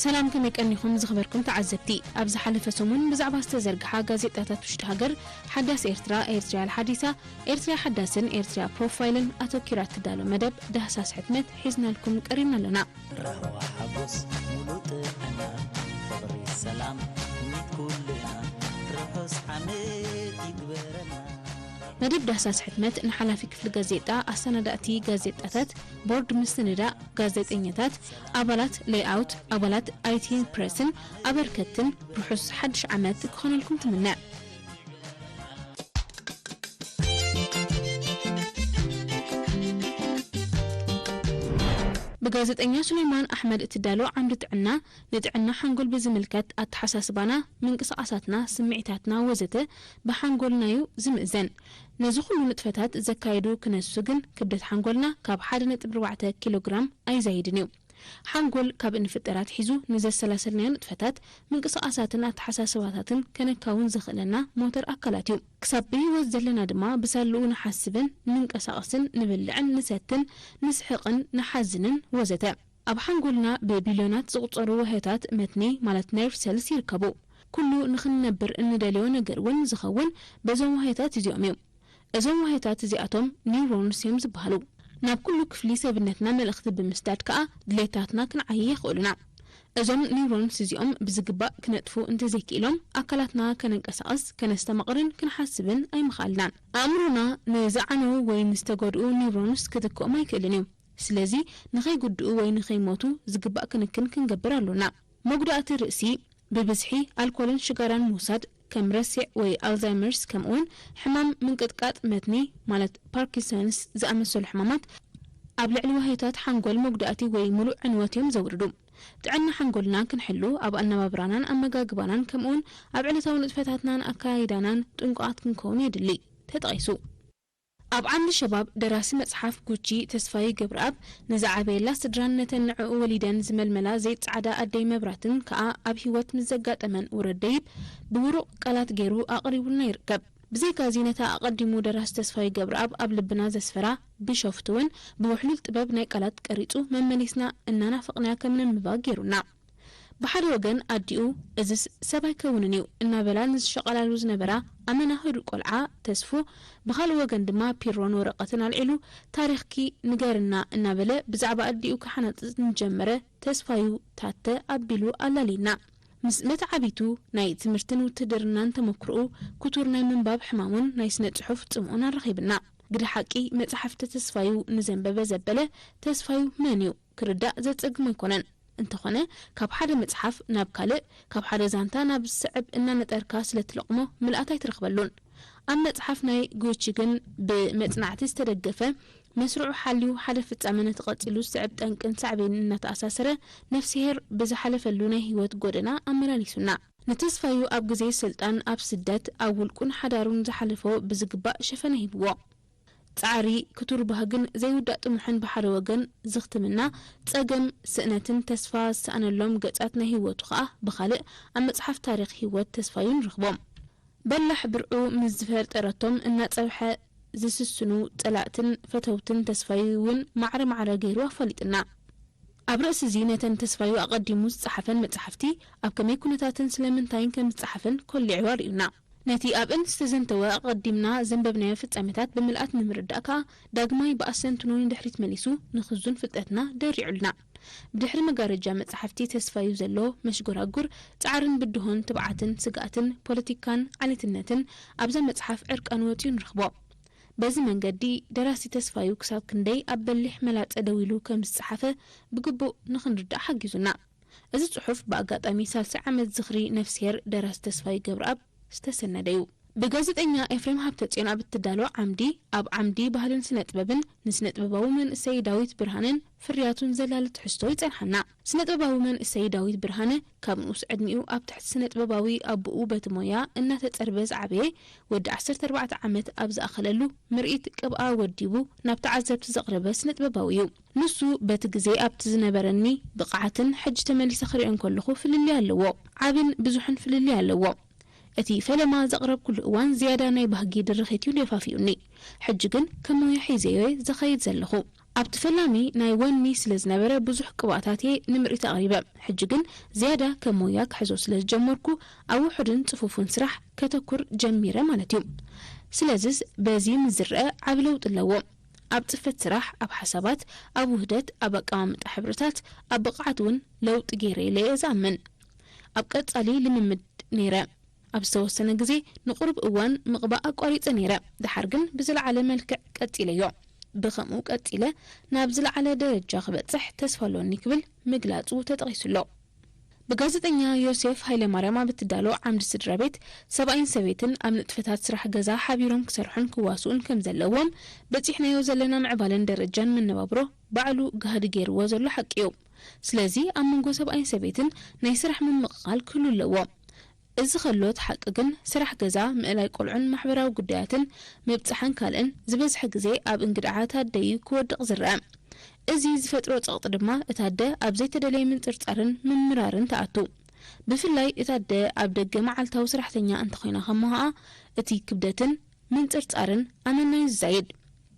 ሰላም፣ ከመይ ቀኒኹም ዝኽበርኩም ተዓዘብቲ? ኣብ ዝሓለፈ ሰሙን ብዛዕባ ዝተዘርግሓ ጋዜጣታት ውሽጢ ሃገር፣ ሓዳስ ኤርትራ፣ ኤርትርያ ሓዲሳ፣ ኤርትርያ ሓዳስን ኤርትርያ ፕሮፋይልን ኣተኪራ እትዳሎ መደብ ዳህሳስ ሕትመት ሒዝናልኩም ቀሪብና ኣሎና። ራህዋ ሓጎስ ሙሉእ ጥዕና ፍቕሪ ሰላም ሚት ኩልና ርሑስ ዓመት ይግበረና። መደብ ዳህሳስ ሕትመት ንሓላፊ ክፍሊ ጋዜጣ፣ ኣሰናዳእቲ ጋዜጣታት፣ ቦርድ ምስንዳእ፣ ጋዜጠኛታት፣ ኣባላት ሌይኣውት፣ ኣባላት ኣይቲን ፕረስን ኣበርከትትን ርሑስ ሓድሽ ዓመት ክኾነልኩም ትምነ። ብጋዜጠኛ ሱሌማን ኣሕመድ እትዳሎ ዓምዲ ጥዕና፣ ንጥዕና ሓንጎል ብዝምልከት ኣተሓሳስባና፣ ምንቅስቓሳትና፣ ስምዒታትና ወዘተ ብሓንጎልና'ዩ ዝምእዘን። ነዚ ኩሉ ንጥፈታት ዘካይዱ ክነሱ ግን ክብደት ሓንጎልና ካብ ሓደ ነጥቢ ኣርባዕተ ኪሎ ግራም ኣይዛይድን እዩ። ሓንጎል ካብ እንፍጠር ኣትሒዙ ንዘሰላሰልናዮ ንጥፈታት፣ ምንቅስቓሳትን ኣተሓሳስባታትን ከነካውን ዘኽእለና ሞተር ኣካላት እዩ። ክሳብ ብህይወት ዘለና ድማ ብሳልኡ ንሓስብን ንንቀሳቐስን፣ ንብልዕን ንሰትን፣ ንስሕቕን ንሓዝንን ወዘተ። ኣብ ሓንጎልና ብቢልዮናት ዝቑጸሩ ዋህዮታት መትኒ፣ ማለት ነርቭ ሰልስ፣ ይርከቡ። ኩሉ ንኽንነብር እንደልዮ ነገር እውን ዝኸውን በዞም ዋህዮታት እዚኦም እዩ። እዞም ዋህዮታት እዚኣቶም ኒውሮንስ እዮም ዝበሃሉ። ናብ ኩሉ ክፍሊ ሰብነትና መልእኽቲ ብምስዳድ ከኣ ድሌታትና ክንዓዪ የኽእሉና። እዞም ኒውሮንስ እዚኦም ብዝግባእ ክነጥፉ እንተዘይክኢሎም፣ ኣካላትና ከነንቀሳቕስ፣ ከነስተማቕርን ክንሓስብን ኣይምኽኣልናን። ኣእምሮና ንዝዓነዉ ወይ ንዝተጎድኡ ኒውሮንስ ክትክኦም ኣይክእልን እዩ። ስለዚ ንኸይጉድኡ ወይ ንኸይሞቱ ዝግባእ ክንክን ክንገብር ኣሎና። መጉዳእቲ ርእሲ፣ ብብዝሒ ኣልኮልን ሽጋራን ምውሳድ፣ ከም ረሲዕ ወይ ኣልዛይመርስ፣ ከምኡውን ሕማም ምንቅጥቃጥ መትኒ፣ ማለት ፓርኪንሰንስ ዝኣመሰሉ ሕማማት፣ ኣብ ልዕሊ ዋህዮታት ሓንጎል መጉዳእቲ ወይ ምሉእ ዕንወት እዮም ዘውርዱ። ጥዕና ሓንጎልና ክንሕሉ፣ ኣብ ኣነባብራናን ኣመጋግባናን፣ ከምኡውን ኣብ ዕለታዊ ንጥፈታትናን ኣካይዳናን ጥንቁቓት ክንከውን የድሊ። ተጠቒሱ። ኣብ ዓምዲ ሸባብ ደራሲ መጽሓፍ ጉቺ ተስፋይ ገብረኣብ፣ ንዝዓበየላ ስድራን ነተን ንዕኡ ወሊደን ዝመልመላ ዘይጸዓዳ ኣደይ መብራትን ከኣ ኣብ ህይወት ምስ ዘጋጠመን ውረድ ደይብ ብውሩቕ ቃላት ገይሩ ኣቕሪቡልና ይርከብ። ብዘይካዚ ነታ ኣቐዲሙ ደራሲ ተስፋይ ገብረኣብ ኣብ ልብና ዘስፈራ ቢሾፍቱ እውን ብውሕሉል ጥበብ ናይ ቃላት ቀሪጹ መመሊስና እናናፈቕናያ ከም ነንብባ ገይሩና። ብሓደ ወገን ኣዲኡ "እዝስ ሰብ ኣይከውንን እዩ" እናበላ ንዝሸቐላሉ ዝነበራ ኣመና ህዱእ ቆልዓ ተስፉ፣ ብኻልእ ወገን ድማ ፒሮን ወረቐትን ኣልዒሉ "ታሪኽኪ ንገርና" እናበለ ብዛዕባ ኣዲኡ ክሓናጽጽ ንጀመረ ተስፋዩ ታተ ኣቢሉ ኣላልየና። ምስ መተዓቢቱ ናይ ትምህርትን ውትህድርናን ተመክሮኡ ክቱር ናይ ምንባብ ሕማሙን ናይ ስነ ጽሑፍ ጽምኡን ኣራኺብና። ግደ ሓቂ መጽሓፍቲ ተስፋዩ ንዘንበበ ዘበለ ተስፋዩ መን እዩ? ክርዳእ ዘጸግም ኣይኮነን። እንተኾነ፣ ካብ ሓደ መጽሓፍ ናብ ካልእ፣ ካብ ሓደ ዛንታ ናብ ዝስዕብ እናነጠርካ ስለ ትለቕሞ ምልኣት ኣይትረኽበሉን። ኣብ መጽሓፍ ናይ ጉቺ ግን ብመጽናዕቲ ዝተደገፈ፣ መስርዑ ሓልዩ ሓደ ፍጻመ ነቲ ቀጺሉ ዝስዕብ ጠንቅን ሳዕቤንን እናተኣሳሰረ፣ ነፍስሄር ብዝሓለፈሉ ናይ ህይወት ጎደና ኣመላሊሱና። ንተስፋዩ ኣብ ግዜ ስልጣን፣ ኣብ ስደት፣ ኣብ ውልቁን ሓዳሩን ዝሓለፎ ብዝግባእ ሸፈነ ሂብዎ። ጻዕሪ፣ ክቱር ባህግን ዘይውዳእ ጥሙሕን ብሓደ ወገን ዘኽትምና፣ ጸገም፣ ስእነትን ተስፋ ዝሰኣነሎም ገጻት ናይ ህይወቱ ከኣ ብኻልእ ኣብ መጽሓፍ ታሪኽ ህይወት ተስፋዩ ንረኽቦም። በላሕ ብርዑ ምስ ዝፈርጠረቶም እናጸብሐ ዝስስኑ ጸላእትን ፈተውትን ተስፋዩ እውን ማዕረ ማዕረ ገይሩ ኣፋሊጥና። ኣብ ርእሲ እዚ ነተን ተስፋዩ ኣቐዲሙ ዝጸሓፈን መጻሕፍቲ ኣብ ከመይ ኩነታትን ስለምንታይን ከም ዝጸሓፈን ኮሊዑ ኣርእዩና። ነቲ ኣብእን ዝተዘንተወ ኣቐዲምና ዘንበብናዮ ፍጻሜታት ብምልኣት ንምርዳእ ከኣ ዳግማይ ብኣስተንትኖ ንድሕሪት መሊሱ ንኽዙን ፍልጠትና ደሪዑልና። ብድሕሪ መጋረጃ መጻሕፍቲ ተስፋዩ ዘሎ መሽጎራጉር ጻዕርን ብድሆን ትብዓትን ስግኣትን ፖለቲካን ዓሌትነትን ኣብዛ መጽሓፍ ዕርቃኑ ወጺኡ ንረኽቦ። በዚ መንገዲ ደራሲ ተስፋዩ ክሳብ ክንደይ ኣብ በሊሕ መላጸ ደው ኢሉ ከም ዝጸሓፈ ብግቡእ ንኽንርዳእ ሓጊዙና። እዚ ጽሑፍ ብኣጋጣሚ ሳልሳይ ዓመት ዝኽሪ ነፍስሄር ደራሲ ተስፋዩ ገብረኣብ ዝተሰነደ እዩ። ብጋዜጠኛ ኤፍሬም ሃብተጽዮን ኣብ እትዳሎ ዓምዲ፣ ኣብ ዓምዲ ባህልን ስነ ጥበብን ንስነ ጥበባዊ መንእሰይ ዳዊት ብርሃነን ፍርያቱን ዘላለ ትሕዝቶ ይጸንሓና። ስነ ጥበባዊ መንእሰይ ዳዊት ብርሃነ ካብ ንኡስ ዕድሚኡ ኣብ ትሕቲ ስነ ጥበባዊ ኣቦኡ በቲ ሞያ እናተጸርበ ዝዓበየ፣ ወዲ ዓሰርተ ኣርባዕተ ዓመት ኣብ ዝኣኸለሉ ምርኢት ቅብኣ ወዲቡ ናብ ተዓዘብቲ ዘቕረበ ስነ ጥበባዊ እዩ። ንሱ በቲ ግዜ ኣብቲ ዝነበረኒ ብቕዓትን ሕጂ ተመሊሰ ክሪኦ እንከለኹ ፍልልይ ኣለዎ። ዓብን ብዙሕን ፍልልይ ኣለዎ። እቲ ፈለማ ዘቕረብኩሉ እዋን ዝያዳ ናይ ባህጊ ድርኺት እዩ ደፋፊኡኒ። ሕጂ ግን ከም ሞያ ሒዘዮ እየ ዝኸይድ ዘለኹ። ኣብቲ ፈላሚ ናይ ወኒ ስለ ዝነበረ ብዙሕ ቅብኣታት እየ ንምርኢት ኣቕሪበ። ሕጂ ግን ዝያዳ ከም ሞያ ክሕዞ ስለ ዝጀመርኩ ኣብ ውሑድን ጽፉፍን ስራሕ ከተኩር ጀሚረ ማለት እዩ። ስለዚስ በዚ ምስ ዝረአ ዓቢ ለውጢ ኣለዎ። ኣብ ጽፈት ስራሕ፣ ኣብ ሓሳባት፣ ኣብ ውህደት፣ ኣብ ኣቀማምጣ ሕብርታት፣ ኣብ ብቕዓት እውን ለውጢ ገይረ ኢለ እየ ዝኣምን። ኣብ ቀጻሊ ልምምድ ነይረ። ኣብ ዝተወሰነ ግዜ ንቑሩብ እዋን ምቕባእ ኣቋሪጸ ነይረ። ደሓር ግን ብዝለዓለ መልክዕ ቀጺለዮ። ብኸምኡ ቀጺለ ናብ ዝለዓለ ደረጃ ክበጽሕ ተስፋ ኣሎኒ ክብል ምግላጹ ተጠቒሱ ኣሎ። ብጋዜጠኛ ዮሴፍ ሃይለማርያም ኣብ እትዳሎ ዓምዲ ስድራ ቤት፣ ሰብኣይን ሰበይትን ኣብ ንጥፈታት ስራሕ ገዛ ሓቢሮም ክሰርሑን ክዋስኡን ከም ዘለዎም፣ በጺሕናዮ ዘለና ምዕባለን ደረጃን መነባብሮ ባዕሉ ጋህዲ ገይርዎ ዘሎ ሓቂ እዩ። ስለዚ ኣብ መንጎ ሰብኣይን ሰበይትን ናይ ስራሕ ምምቕቓል ክህሉ ኣለዎ። እዚ ከሎ እቲ ሓቂ ግን ስራሕ ገዛ፣ ምእላይ ቆልዑን ማሕበራዊ ጉዳያትን ምብጻሕን ካልእን ዝበዝሐ ግዜ ኣብ እንግድዓት ኣደዩ ክወድቕ ዝረአ። እዚ ዝፈጥሮ ጸቕጢ ድማ እታ ኣደ ኣብ ዘይተደለየ ምንጽርጻርን ምምራርን ትኣቱ። ብፍላይ እታ ኣደ ኣብ ደገ መዓልታዊ ሰራሕተኛ እንተኾይና ከማሃኣ እቲ ክብደትን ምንጽርጻርን ኣመናዩ ዝዛይድ።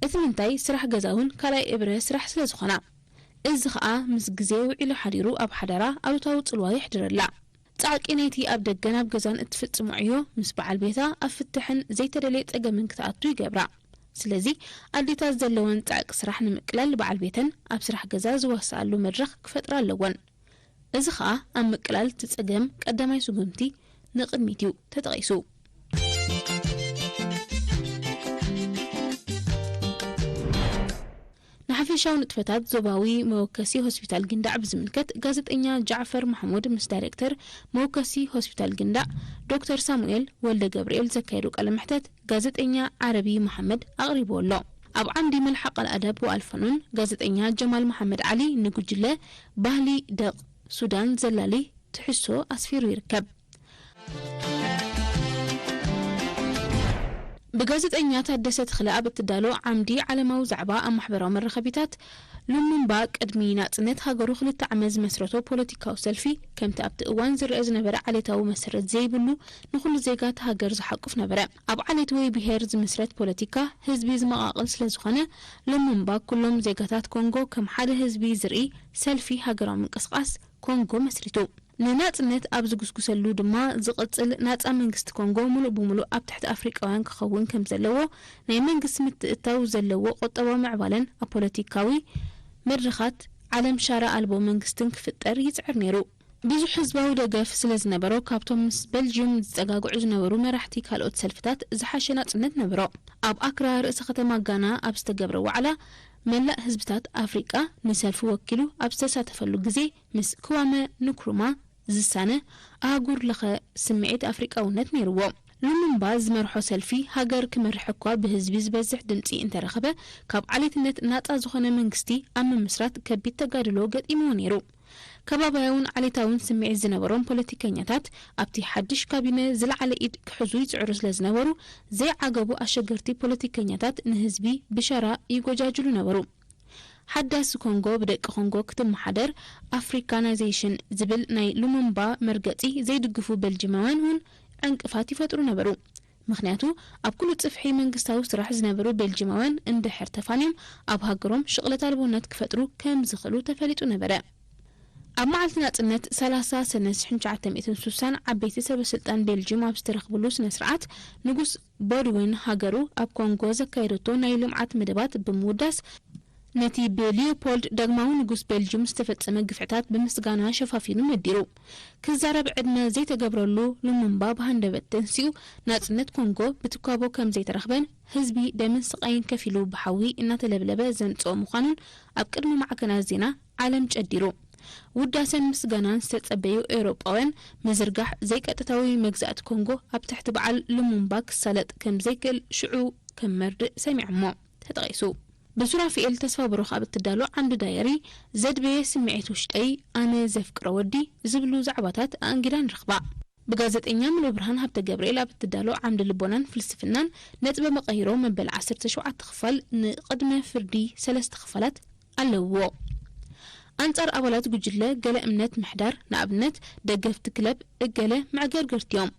እቲ ምንታይ ስራሕ ገዛ እውን ካልኣይ እብረ ስራሕ ስለ ዝኾና። እዚ ኸኣ ምስ ግዜ ውዒሉ ሓዲሩ ኣብ ሓዳራ ኣሉታዊ ጽልዋ የሕድረላ። ጻዕቂ ናይቲ ኣብ ደገን ኣብ ገዛን እትፍጽሞ ዕዮ ምስ በዓል ቤታ ኣብ ፍትሕን ዘይተደልየ ጸገምን ክትኣቱ ይገብራ። ስለዚ ኣዴታት ዘለወን ጻዕቂ ስራሕ ንምቅላል በዓል ቤተን ኣብ ስራሕ ገዛ ዝዋስኣሉ መድረኽ ክፈጥራ ኣለወን። እዚ ኸኣ ኣብ ምቅላል እቲ ጸገም ቀዳማይ ስጉምቲ ንቕድሚት እዩ ተጠቒሱ። ንሓፈሻዊ ንጥፈታት ዞባዊ መወከሲ ሆስፒታል ጊንዳዕ ብዝምልከት ጋዜጠኛ ጃዕፈር ማሕሙድ ምስ ዳይሬክተር መወከሲ ሆስፒታል ጊንዳዕ ዶክተር ሳሙኤል ወልደ ገብርኤል ዘካየዶ ቃለ መሕተት ጋዜጠኛ ዓረቢ መሓመድ ኣቕሪብዎ ኣሎ። ኣብ ዓምዲ መልሓቕ ኣልኣዳብ ወኣልፈኑን ጋዜጠኛ ጀማል መሓመድ ዓሊ ንጉጅለ ባህሊ ደቕ ሱዳን ዘላሊ ትሕዝቶ ኣስፊሩ ይርከብ። ብጋዜጠኛ ታደሰ ተኽለ ኣብ እትዳሎ ዓምዲ ዓለማዊ ዛዕባ ኣብ ማሕበራዊ መራኸቢታት፣ ሉሙምባ ቅድሚ ናጽነት ሃገሩ ክልተ ዓመት ዝመስረቶ ፖለቲካዊ ሰልፊ፣ ከምቲ ኣብቲ እዋን ዝረአ ዝነበረ ዓሌታዊ መሰረት ዘይብሉ፣ ንኹሉ ዜጋ እታ ሃገር ዝሓቁፍ ነበረ። ኣብ ዓሌት ወይ ብሄር ዝምስረት ፖለቲካ፣ ህዝቢ ዝመቓቕል ስለ ዝኾነ፣ ሉሙምባ ኩሎም ዜጋታት ኮንጎ ከም ሓደ ህዝቢ ዝርኢ ሰልፊ ሃገራዊ ምንቅስቓስ ኮንጎ መስሪቱ። ንናጽነት ኣብ ዝጉስጉሰሉ ድማ ዝቕጽል ናጻ መንግስቲ ኮንጎ ምሉእ ብምሉእ ኣብ ትሕቲ ኣፍሪቃውያን ክኸውን ከም ዘለዎ፣ ናይ መንግስቲ ምትእትታው ዘለዎ ቁጠባዊ ምዕባለን ኣብ ፖለቲካዊ መድረኻት ዓለም ሻራ ኣልቦ መንግስትን ክፍጠር ይጽዕር ነይሩ። ብዙሕ ህዝባዊ ደገፍ ስለ ዝነበሮ፣ ካብቶም ምስ በልጅዩም ዝጸጋግዑ ዝነበሩ መራሕቲ ካልኦት ሰልፍታት ዝሓሸ ናጽነት ነበሮ። ኣብ ኣክራ ርእሰ ከተማ ጋና ኣብ ዝተገብረ ዋዕላ፣ መላእ ህዝብታት ኣፍሪቃ ንሰልፊ ወኪሉ ኣብ ዝተሳተፈሉ ግዜ፣ ምስ ክዋመ ንክሩማ ዝሳነ ኣህጉር ለኸ ስምዒት ኣፍሪቃውነት ነይርዎ። ሉሙምባ ዝመርሖ ሰልፊ፣ ሃገር ክመርሕ እኳ ብህዝቢ ዝበዝሕ ድምጺ እንተረኸበ፣ ካብ ዓሌትነት ናጻ ዝኾነ መንግስቲ ኣብ ምምስራት ከቢድ ተጋድሎ ገጢምዎ ነይሩ። ከባብያውን ዓሌታውን ስምዒት ዝነበሮም ፖለቲከኛታት፣ ኣብቲ ሓድሽ ካቢነ ዝለዓለ ኢድ ክሕዙ ይጽዕሩ ስለ ዝነበሩ፣ ዘይዓገቡ ኣሸገርቲ ፖለቲከኛታት ንህዝቢ ብሸራ ይጎጃጅሉ ነበሩ። ሓዳስ ኮንጎ ብደቂ ኮንጎ ክትመሓደር ኣፍሪካናይዜሽን ዝብል ናይ ሉሙምባ መርገጺ ዘይድግፉ በልጅማውያን እውን ዕንቅፋት ይፈጥሩ ነበሩ። ምኽንያቱ፣ ኣብ ኩሉ ጽፍሒ መንግስታዊ ስራሕ ዝነበሩ ቤልጂማውያን እንድሕር ተፋንዮም፣ ኣብ ሃገሮም ሽቕለት ኣልቦነት ክፈጥሩ ከም ዝኽእሉ ተፈሊጡ ነበረ። ኣብ መዓልቲ ናጽነት ሰላሳ ሰነ ሽሕን ትሽዓተ ሚእትን ስሳን ዓበይቲ ሰበ ስልጣን ቤልጂም ኣብ ዝተረኽብሉ ስነ ስርዓት፣ ንጉስ ቦድዊን ሃገሩ ኣብ ኮንጎ ዘካየደቶ ናይ ልምዓት መደባት ብምውዳስ፣ ነቲ ብሊዮፖልድ ዳግማዊ ንጉስ ቤልጅዩም ዝተፈጸመ ግፍዕታት ብምስጋና ሸፋፊኑ መዲሩ። ክዛረብ ዕድመ ዘይተገብረሉ ሉሙምባ ብሃንደበት ተንሲኡ፣ ናጽነት ኮንጎ ብትኳቦ ከም ዘይተረኽበን ህዝቢ ደምን ስቓይን ከፊሉ ብሓዊ እናተለብለበ ዘምጽኦ ምዃኑን ኣብ ቅድሚ ማዕከናት ዜና ዓለም ጨዲሩ። ውዳሰን ምስጋናን ዝተጸበዩ ኤውሮጳውያን፣ ምዝርጋሕ ዘይቀጥታዊ መግዛእቲ ኮንጎ ኣብ ትሕቲ በዓል ሉሙምባ ክሳለጥ ከም ዘይክእል ሽዑ ከም መርድእ ሰሚዖሞ ተጠቒሱ። ብሱራፊኤል ተስፋብሩኽ ኣብ እትዳሎ ዓምዲ ዳየሪ፣ ዘድበየ ስምዒት ውሽጠይ፣ ኣነ ዘፍቅሮ ወዲ ዝብሉ ዛዕባታት ኣእንጊዳ ንረኽባ። ብጋዜጠኛ ሙሉእ ብርሃን ሃብተ ገብርኤል ኣብ እትዳሎ ዓምዲ ልቦናን ፍልስፍናን፣ ነጥበ መቐይሮ መበል ዓሰርተ ሸውዓተ ክፋል፣ ንቕድመ ፍርዲ ሰለስተ ክፋላት ኣለውዎ። ኣንጻር ኣባላት ጉጅለ ገለ እምነት ምሕዳር፣ ንኣብነት ደገፍቲ ክለብ እገለ መዕገርገርቲ እዮም።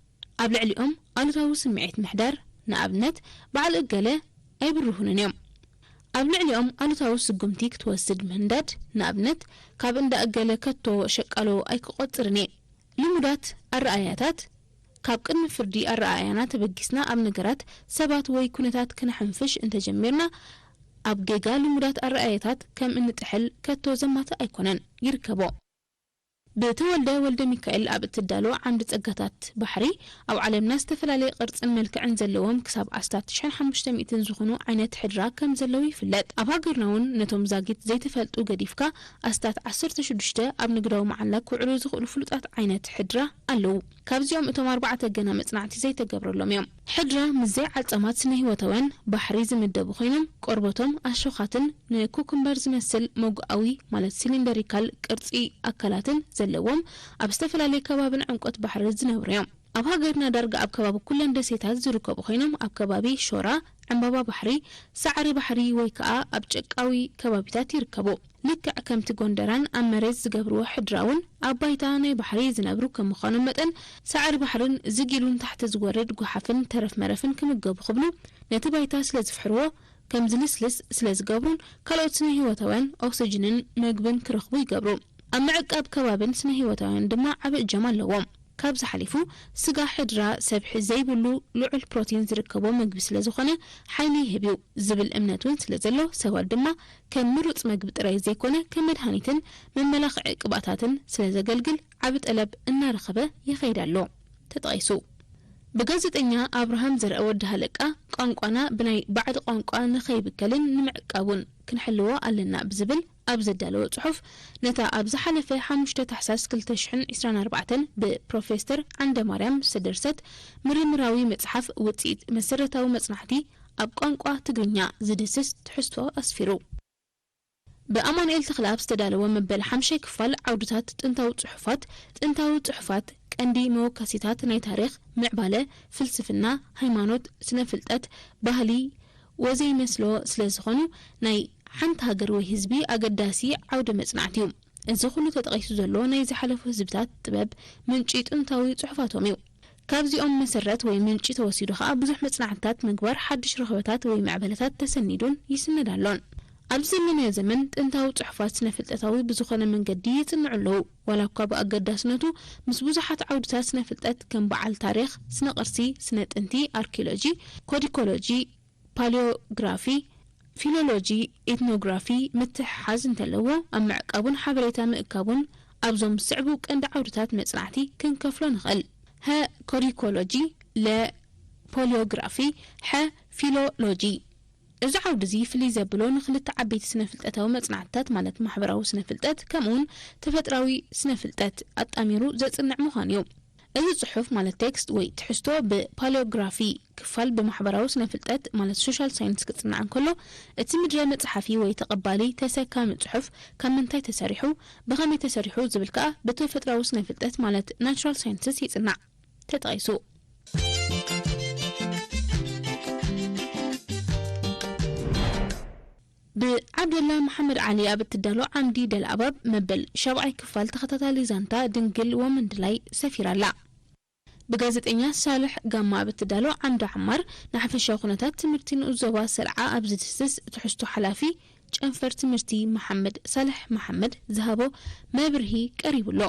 ኣብ ልዕሊኦም ኣሉታዊ ስምዒት ምሕዳር፣ ንኣብነት በዓል እገለ ኣይብርሁንን እዮም። ኣብ ልዕሊኦም ኣሉታዊ ስጉምቲ ክትወስድ ምህንዳድ፣ ንኣብነት፣ ካብ እንዳ እገለ ከቶ ሸቃሎ ኣይክቆጽርን እየ። ልሙዳት ኣረኣእያታት፣ ካብ ቅድሚ ፍርዲ ኣረኣእያና ተበጊስና ኣብ ነገራት፣ ሰባት ወይ ኩነታት ክነሐንፍሽ እንተጀሚርና፣ ኣብ ጌጋ ልሙዳት ኣረኣእያታት ከም እንጥሕል ከቶ ዘማትእ ኣይኮነን። ይርከቦ። ብተወልደ ወልደ ሚካኤል ኣብ እትዳሎ ዓምዲ ጸጋታት ባሕሪ፣ ኣብ ዓለምና ዝተፈላለየ ቅርጽን መልክዕን ዘለዎም ክሳብ ኣስታት ሽሕን ሓሙሽተ ሚእትን ዝኾኑ ዓይነት ሕድራ ከም ዘለዉ ይፍለጥ። ኣብ ሃገርና እውን ነቶም ዛጊት ዘይተፈልጡ ገዲፍካ ኣስታት ዓሰርተ ሽዱሽተ ኣብ ንግዳዊ መዓላ ክውዕሉ ዝኽእሉ ፍሉጣት ዓይነት ሕድራ ኣለዉ። ካብዚኦም እቶም ኣርባዕተ ገና መጽናዕቲ ዘይተገብረሎም እዮም። ሕድራ ምስ ዘይዓጸማት ስነ-ህይወታውያን ባሕሪ ዝምደቡ ኮይኖም፣ ቆርበቶም ኣሾኻትን ንኩኩምበር ዝመስል መጉኣዊ ማለት ሲሊንደሪካል ቅርጺ ኣካላትን ዘለዎም፣ ኣብ ዝተፈላለየ ከባብን ዕምቆት ባሕሪ ዝነብሩ እዮም። ኣብ ሃገርና ዳርጋ ኣብ ከባቢ ኩለን ደሴታት ዝርከቡ ኮይኖም፣ ኣብ ከባቢ ሾራ፣ ዕምባባ ባሕሪ፣ ሳዕሪ ባሕሪ ወይ ከኣ ኣብ ጨቃዊ ከባቢታት ይርከቡ። ልክዕ ከምቲ ጎንደራን ኣብ መሬት ዝገብርዎ ሕድራ እውን ኣብ ባይታ ናይ ባሕሪ ዝነብሩ ከም ምዃኖም መጠን፣ ሳዕሪ ባሕርን ዝጊሉን ታሕቲ ዝወርድ ጓሓፍን ተረፍ መረፍን ክምገቡ ክብሉ ነቲ ባይታ ስለ ዝፍሕርዎ፣ ከም ዝልስልስ ስለ ዝገብሩን ካልኦት ስነ ህይወታውያን ኦክስጅንን መግብን ክረኽቡ ይገብሩ። ኣብ ምዕቃብ ከባብን ስነ ህይወታውያን ድማ ዓቢ እጃም ኣለዎም። ካብዚ ሓሊፉ፣ ስጋ ሕድራ ሰብሒ ዘይብሉ ልዑል ፕሮቲን ዝርከቦ መግቢ ስለ ዝኾነ ሓይሊ ይህብ እዩ ዝብል እምነት እውን ስለ ዘሎ፣ ሰባት ድማ ከም ምሩጽ መግቢ ጥራይ ዘይኮነ ከም መድሃኒትን መመላኽዒ ቅብኣታትን ስለ ዘገልግል ዓቢ ጠለብ እናረኸበ ይኸይድ ኣሎ ተጠቒሱ። ብጋዜጠኛ ኣብርሃም ዘርአ ወዲ ሃለቃ፣ ቋንቋና ብናይ ባዕዲ ቋንቋ ንኸይብከልን ንምዕቃቡን ክንሕልዎ ኣለና ብዝብል ኣብ ዘዳለዎ ጽሑፍ፣ ነታ ኣብ ዝሓለፈ ሓሙሽተ ታሕሳስ ክልተ ሽሕን ዕስራን ኣርባዕተን ብፕሮፌሰር ዓንደማርያም ዝተደርሰት ምርምራዊ መጽሓፍ ውጽኢት መሰረታዊ መጽናዕቲ ኣብ ቋንቋ ትግርኛ ዝድስስ ትሕዝቶ ኣስፊሩ። ብኣማኑኤል ተኽለኣብ ዝተዳለወ መበል ሓምሻይ ክፋል ዓውድታት ጥንታዊ ጽሑፋት፣ ጥንታዊ ጽሑፋት ቀንዲ መወከሲታት ናይ ታሪኽ፣ ምዕባለ፣ ፍልስፍና፣ ሃይማኖት፣ ስነ-ፍልጠት፣ ባህሊ ወዘይመስሎ ስለ ዝኾኑ ናይ ሓንቲ ሃገር ወይ ህዝቢ ኣገዳሲ ዓውደ መጽናዕቲ እዩ። እዚ ኩሉ ተጠቒሱ ዘሎ ናይ ዝሓለፉ ህዝብታት ጥበብ ምንጪ ጥንታዊ ጽሑፋቶም እዩ። ካብዚኦም መሰረት ወይ ምንጪ ተወሲዱ ከኣ ብዙሕ መጽናዕትታት ምግባር፣ ሓድሽ ረኽበታት ወይ ምዕባለታት ተሰኒዱን ይስነድ ኣሎን። ኣብዚ ዘለናዮ ዘመን ጥንታዊ ጽሑፋት ስነ-ፍልጠታዊ ብዝኾነ መንገዲ ይጽንዑ ኣለዉ። ዋላ እኳ ብኣገዳስነቱ ምስ ብዙሓት ዓውድታት ስነ-ፍልጠት ከም በዓል ታሪኽ፣ ስነ-ቅርሲ፣ ስነ-ጥንቲ፣ ኣርኪኦሎጂ፣ ኮዲኮሎጂ፣ ፓሊዮግራፊ፣ ፊሎሎጂ፣ ኤትኖግራፊ ምትሕሓዝ እንተለዎ፣ ኣብ ምዕቃቡን ሓበሬታ ምእካቡን ኣብዞም ዝስዕቡ ቀንዲ ዓውድታት መጽናዕቲ ክንከፍሎ ንኽእል። ሀ፣ ኮዲኮሎጂ፣ ለ፣ ፖሊዮግራፊ፣ ሐ፣ ፊሎሎጂ። እዚ ዓውዲ እዚ ፍልይ ዘብሎ ንኽልተ ዓበይቲ ስነ-ፍልጠታዊ መጽናዕትታት ማለት ማሕበራዊ ስነ-ፍልጠት ከምኡውን ተፈጥራዊ ስነ-ፍልጠት ኣጣሚሩ ዘጽንዕ ምዃኑ እዩ። እዚ ጽሑፍ ማለት ቴክስት ወይ ትሕዝቶ ብፓሊዮግራፊ ክፋል ብማሕበራዊ ስነ-ፍልጠት ማለት ሶሻል ሳይንስ ክጽናዕ እንከሎ፣ እቲ ምድረ መጽሓፊ ወይ ተቐባሊ ተሰካሚ ጽሑፍ ካብ ምንታይ ተሰሪሑ፣ ብኸመይ ተሰሪሑ ዝብል ከኣ ብተፈጥራዊ ስነ-ፍልጠት ማለት ናቹራል ሳይንስስ ይጽናዕ። ተጠቒሱ። ብዓብደላ መሓመድ ዓሊ ኣብ እትዳሎ ዓምዲ ደልኣባብ መበል ሻብዓይ ክፋል ተኸታታሊ ዛንታ ድንግል ወመንድላይ ሰፊራ ኣላ። ብጋዜጠኛ ሳልሕ ጋማ ኣብ እትዳሎ ዓምዲ ዓማር ንሓፈሻዊ ኩነታት ትምህርቲ ንኡስ ዞባ ሰልዓ ኣብ ዝድህስስ ትሕዝቶ ሓላፊ ጨንፈር ትምህርቲ መሓመድ ሳልሕ መሓመድ ዝሃቦ መብርሂ ቀሪቡ ኣሎ።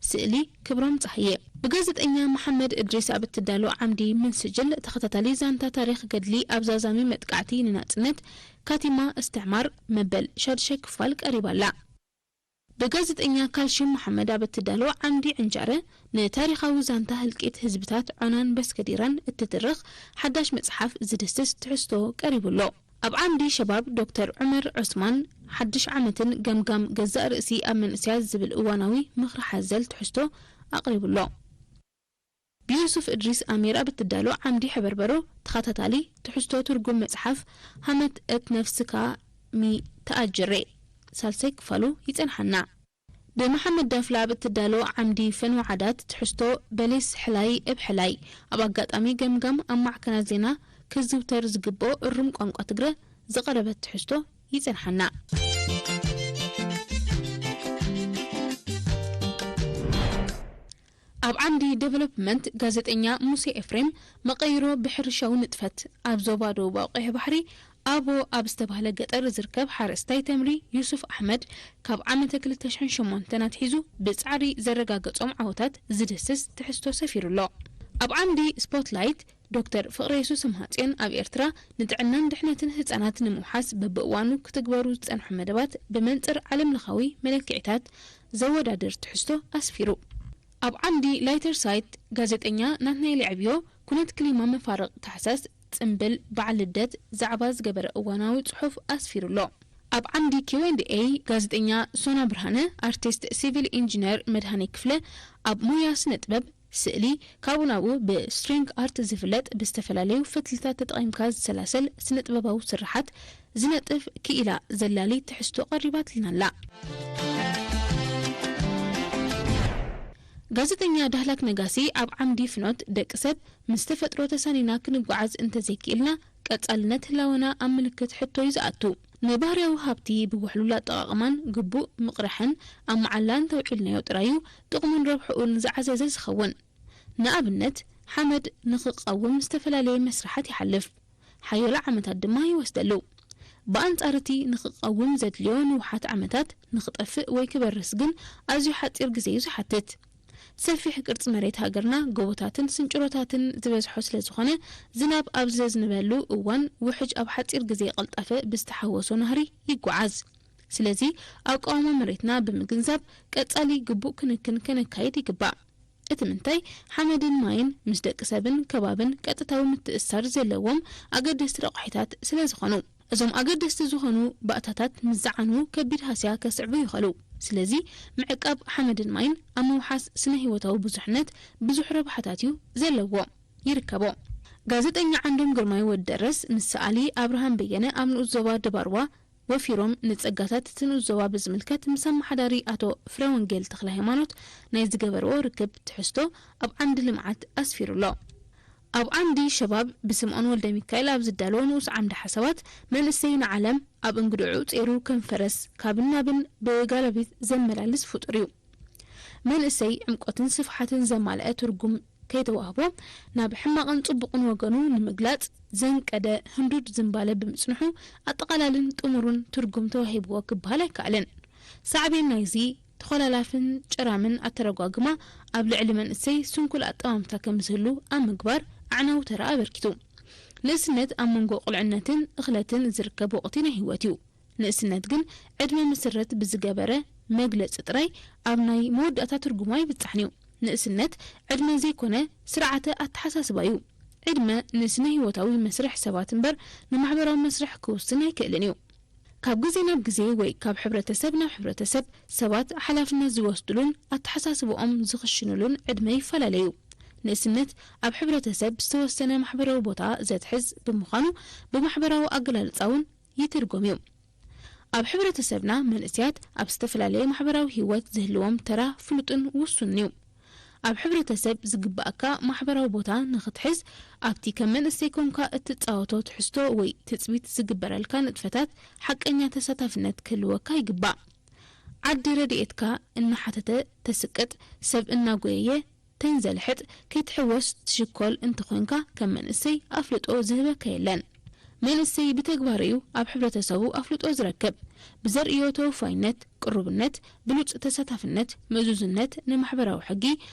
ስእሊ ክብሮም ጸሃየ። ብጋዜጠኛ መሓመድ እድሪስ ኣብ እትዳሎ ዓምዲ ምንስጅል ተኸታታሊ ዛንታ ታሪኽ ገድሊ ኣብ ዛዛሚ መጥቃዕቲ ንናጽነት ካቲማ እስትዕማር መበል ሻድሻይ ክፋል ቀሪባ ኣላ። ብጋዜጠኛ ካልሽም መሓመድ ኣብ እትዳሎ ዓምዲ ዕንጃረ ንታሪኻዊ ዛንታ ህልቂት ህዝብታት ዖናን በስከዲራን እትትርኽ ሓዳሽ መጽሓፍ ዝድስስ ትሕዝቶ ቀሪቡ ኣሎ። ኣብ ዓምዲ ሸባብ ዶክተር ዑመር ዑስማን ሓድሽ ዓመትን ገምጋም ገዛእ ርእሲ ኣብ መንእሰያት ዝብል እዋናዊ ምኽሪ ሓዘል ትሕዝቶ ኣቕሪቡ ኣሎ። ብዩሱፍ እድሪስ ኣሚር ኣብ እትዳሎ ዓምዲ ሕበርበሮ ተኸታታሊ ትሕዝቶ ትርጉም መጽሓፍ ሃመት እት ነፍስካ ሚ ተኣጅሬ ሳልሳይ ክፋሉ ይጸንሓና። ብመሓመድ ዳፍላ ኣብ እትዳሎ ዓምዲ ፈንዋ ዓዳት ትሕዝቶ በሌስ ሕላይ እብ ሕላይ ኣብ ኣጋጣሚ ገምጋም ኣብ ማዕከናት ዜና ክዝውተር ዝግብኦ እሩም ቋንቋ ትግረ ዝቐረበት ትሕዝቶ ይጸንሓና። ኣብ ዓምዲ ዴቨሎፕመንት ጋዜጠኛ ሙሴ ኤፍሬም መቐይሮ ብሕርሻዊ ንጥፈት ኣብ ዞባ ደቡባዊ ቀይሕ ባሕሪ ኣቦ ኣብ ዝተባህለ ገጠር ዝርከብ ሓረስታይ ተምሪ ዩሱፍ ኣሕመድ፣ ካብ ዓመተ ክልተ ሽሕን ሸሞንተን ኣትሒዙ ብጻዕሪ ዘረጋገጾም ዓወታት ዝድህስስ ትሕዝቶ ሰፊሩ ኣሎ። ኣብ ዓምዲ ስፖትላይት፣ ዶክተር ፍቕረ የሱስ ስምሃጽዮን ኣብ ኤርትራ ንጥዕናን ድሕነትን ህጻናት ንምውሓስ በብእዋኑ ክትግበሩ ዝጸንሑ መደባት ብመንጽር ዓለምለኻዊ መለክዒታት ዘወዳድር ትሕዝቶ ኣስፊሩ። ኣብ ዓምዲ ላይተር ሳይት፣ ጋዜጠኛ ናትናኤል የዕብዮ ኩነት ክሊማ መፋርቕ ታሕሳስ ጽምብል በዓል ልደት ዛዕባ ዝገበረ እዋናዊ ጽሑፍ ኣስፊሩ ኣሎ። ኣብ ዓምዲ ኪው ኤንድ ኤይ፣ ጋዜጠኛ ሶና ብርሃነ፣ ኣርቲስት ሲቪል ኢንጂነር መድሃኔ ክፍለ ኣብ ሞያ ስነ ጥበብ፣ ስእሊ፣ ካብኡ ናብኡ ብስትሪንግ ኣርት ዝፍለጥ፣ ብዝተፈላለዩ ፈትልታት ተጠቒምካ ዝሰላሰል ስነ ጥበባዊ ስርሓት ዝነጥፍ ክኢላ ዘላሊ ትሕዝቶ ቀሪባትልና ኣላ። ጋዜጠኛ ዳህላክ ነጋሲ ኣብ ዓምዲ ፍኖት፣ ደቂ ሰብ ምስ ተፈጥሮ ተሳኒና ክንጓዓዝ እንተዘይክኢልና፣ ቀጻልነት ህላወና ኣብ ምልክት ሕቶ እዩ ዝኣቱ። ንባህርያዊ ሃብቲ ብውሕሉል ኣጠቓቕማን ግቡእ ምቕራሕን ኣብ መዓላ እንተውዒልናዮ ጥራይ እዩ ጥቕሙን ረብሕኡን ዝዓዘዘ ዝኸውን። ንኣብነት፣ ሓመድ ንኽቐውም ዝተፈላለየ መስርሓት ይሓልፍ፣ ሓያሎ ዓመታት ድማ ይወስደሉ። ብኣንጻር እቲ ንኽቐውም ዘድልዮ ንውሓት ዓመታት፣ ንኽጠፍእ ወይ ክበርስ ግን ኣዝዩ ሓጺር ግዜ እዩ ዝሓትት። ሰፊሕ ቅርጺ መሬት ሃገርና ጎቦታትን ስንጭሮታትን ዝበዝሖ ስለ ዝኾነ፣ ዝናብ ኣብ ዘዝንበሉ እዋን ውሕጅ ኣብ ሓጺር ግዜ ቀልጣፈ ብዝተሓወሶ ናህሪ ይጓዓዝ። ስለዚ፣ ኣቃውማ መሬትና ብምግንዛብ፣ ቀጻሊ ግቡእ ክንክን ከነካይድ ይግባእ። እቲ ምንታይ፣ ሓመድን ማይን ምስ ደቂ ሰብን ከባብን ቀጥታዊ ምትእስሳር ዘለዎም ኣገደስቲ ረቋሒታት ስለ ዝኾኑ፣ እዞም ኣገደስቲ ዝኾኑ ባእታታት ምስ ዝዓኑ ከቢድ ሃስያ ከስዕቡ ይኽእሉ። ስለዚ፣ ምዕቃብ ሓመድን ማይን ኣብ ምውሓስ ስነ ህይወታዊ ብዙሕነት ብዙሕ ረብሓታት እዩ ዘለዎ። ይርከቦ። ጋዜጠኛ ዓንዶም ግርማይ ወዲ ደረስ ምስ ሰኣሊ ኣብርሃም በየነ ኣብ ንኡስ ዞባ ድባርዋ ወፊሮም ንጸጋታት እቲ ንኡስ ዞባ ብዝምልከት ምስ ኣመሓዳሪ ኣቶ ፍረወንጌል ተኽለሃይማኖት ናይ ዝገበርዎ ርክብ ትሕዝቶ ኣብ ዓንዲ ልምዓት ኣስፊሩ ኣሎ። ኣብ ዓንዲ ሸባብ ብስምኦን ወልደ ሚካኤል ኣብ ዝዳሎ ንኡስ ዓምዲ ሓሳባት፣ መንእሰይ ንዓለም ኣብ እንግድዑ ጼሩ ከም ፈረስ ካብን ናብን ብጋላቢት ዘመላልስ ፍጡር እዩ። መንእሰይ ዕምቆትን ስፍሓትን ዘማልአ ትርጉም ከይተዋህቦ፣ ናብ ሕማቕን ጽቡቕን ወገኑ ንምግላጽ ዘንቀደ ህንዱድ ዝንባለ ብምጽንሑ፣ ኣጠቓላልን ጥሙሩን ትርጉም ተዋሂብዎ ክበሃል ኣይከኣልን። ሳዕቤን ናይዚ ተኾላላፍን ጨራምን ኣተረጓጉማ፣ ኣብ ልዕሊ መንእሰይ ስንኩል ኣጠማምታ ከም ዝህሉ ኣብ ምግባር ኣዕናዊ ተራ ኣበርኪቱ። ንእስነት ኣብ መንጎ ቁልዕነትን እኽለትን ዝርከብ ወቕቲ ናይ ህይወት እዩ። ንእስነት ግን ዕድመ መሰረት ብዝገበረ መግለጺ ጥራይ ኣብ ናይ መወዳእታ ትርጉሙ ኣይብጻሕን እዩ። ንእስነት ዕድመ ዘይኮነ፣ ስርዓተ ኣተሓሳስባ እዩ። ዕድመ ንስነ ህይወታዊ መስርሕ ሰባት እምበር ንማሕበራዊ መስርሕ ክውስን ኣይክእልን እዩ። ካብ ግዜ ናብ ግዜ ወይ ካብ ሕብረተሰብ ናብ ሕብረተሰብ ሰባት ሓላፍነት ዝወስድሉን ኣተሓሳስባኦም ዝኽሽንሉን ዕድመ ይፈላለ እዩ። ንእስነት ኣብ ሕብረተሰብ ዝተወሰነ ማሕበራዊ ቦታ ዘትሕዝ ብምዃኑ፣ ብማሕበራዊ ኣገላልጻ እውን ይትርጎም እዩ። ኣብ ሕብረተሰብና መንእሰያት ኣብ ዝተፈላለየ ማሕበራዊ ህይወት ዝህልዎም ተራ ፍሉጥን ውሱንን እዩ። ኣብ ሕብረተሰብ ዝግባኣካ ማሕበራዊ ቦታ ንኽትሕዝ፣ ኣብቲ ከም መንእሰይ ኮንካ እትጻወቶ ትሕዝቶ ወይ ትጽቢት ዝግበረልካ ንጥፈታት ሓቀኛ ተሳታፍነት ክህልወካ ይግባእ። ዓዲ ረድኤትካ እናሓተተ ተስቅጥ፣ ሰብ እናጎየየ ተንዘልሕጥ፣ ከይትሕወስ ትሽኮል እንተኾንካ፣ ከም መንእሰይ ኣፍልጦ ዝህበካ የለን። መንእሰይ ብተግባር እዩ ኣብ ሕብረተሰቡ ኣፍልጦ ዝረክብ። ብዘርእዮ ተወፋይነት፣ ቅሩብነት፣ ብሉጽ ተሳታፍነት፣ ምእዙዝነት፣ ንማሕበራዊ ሕጊ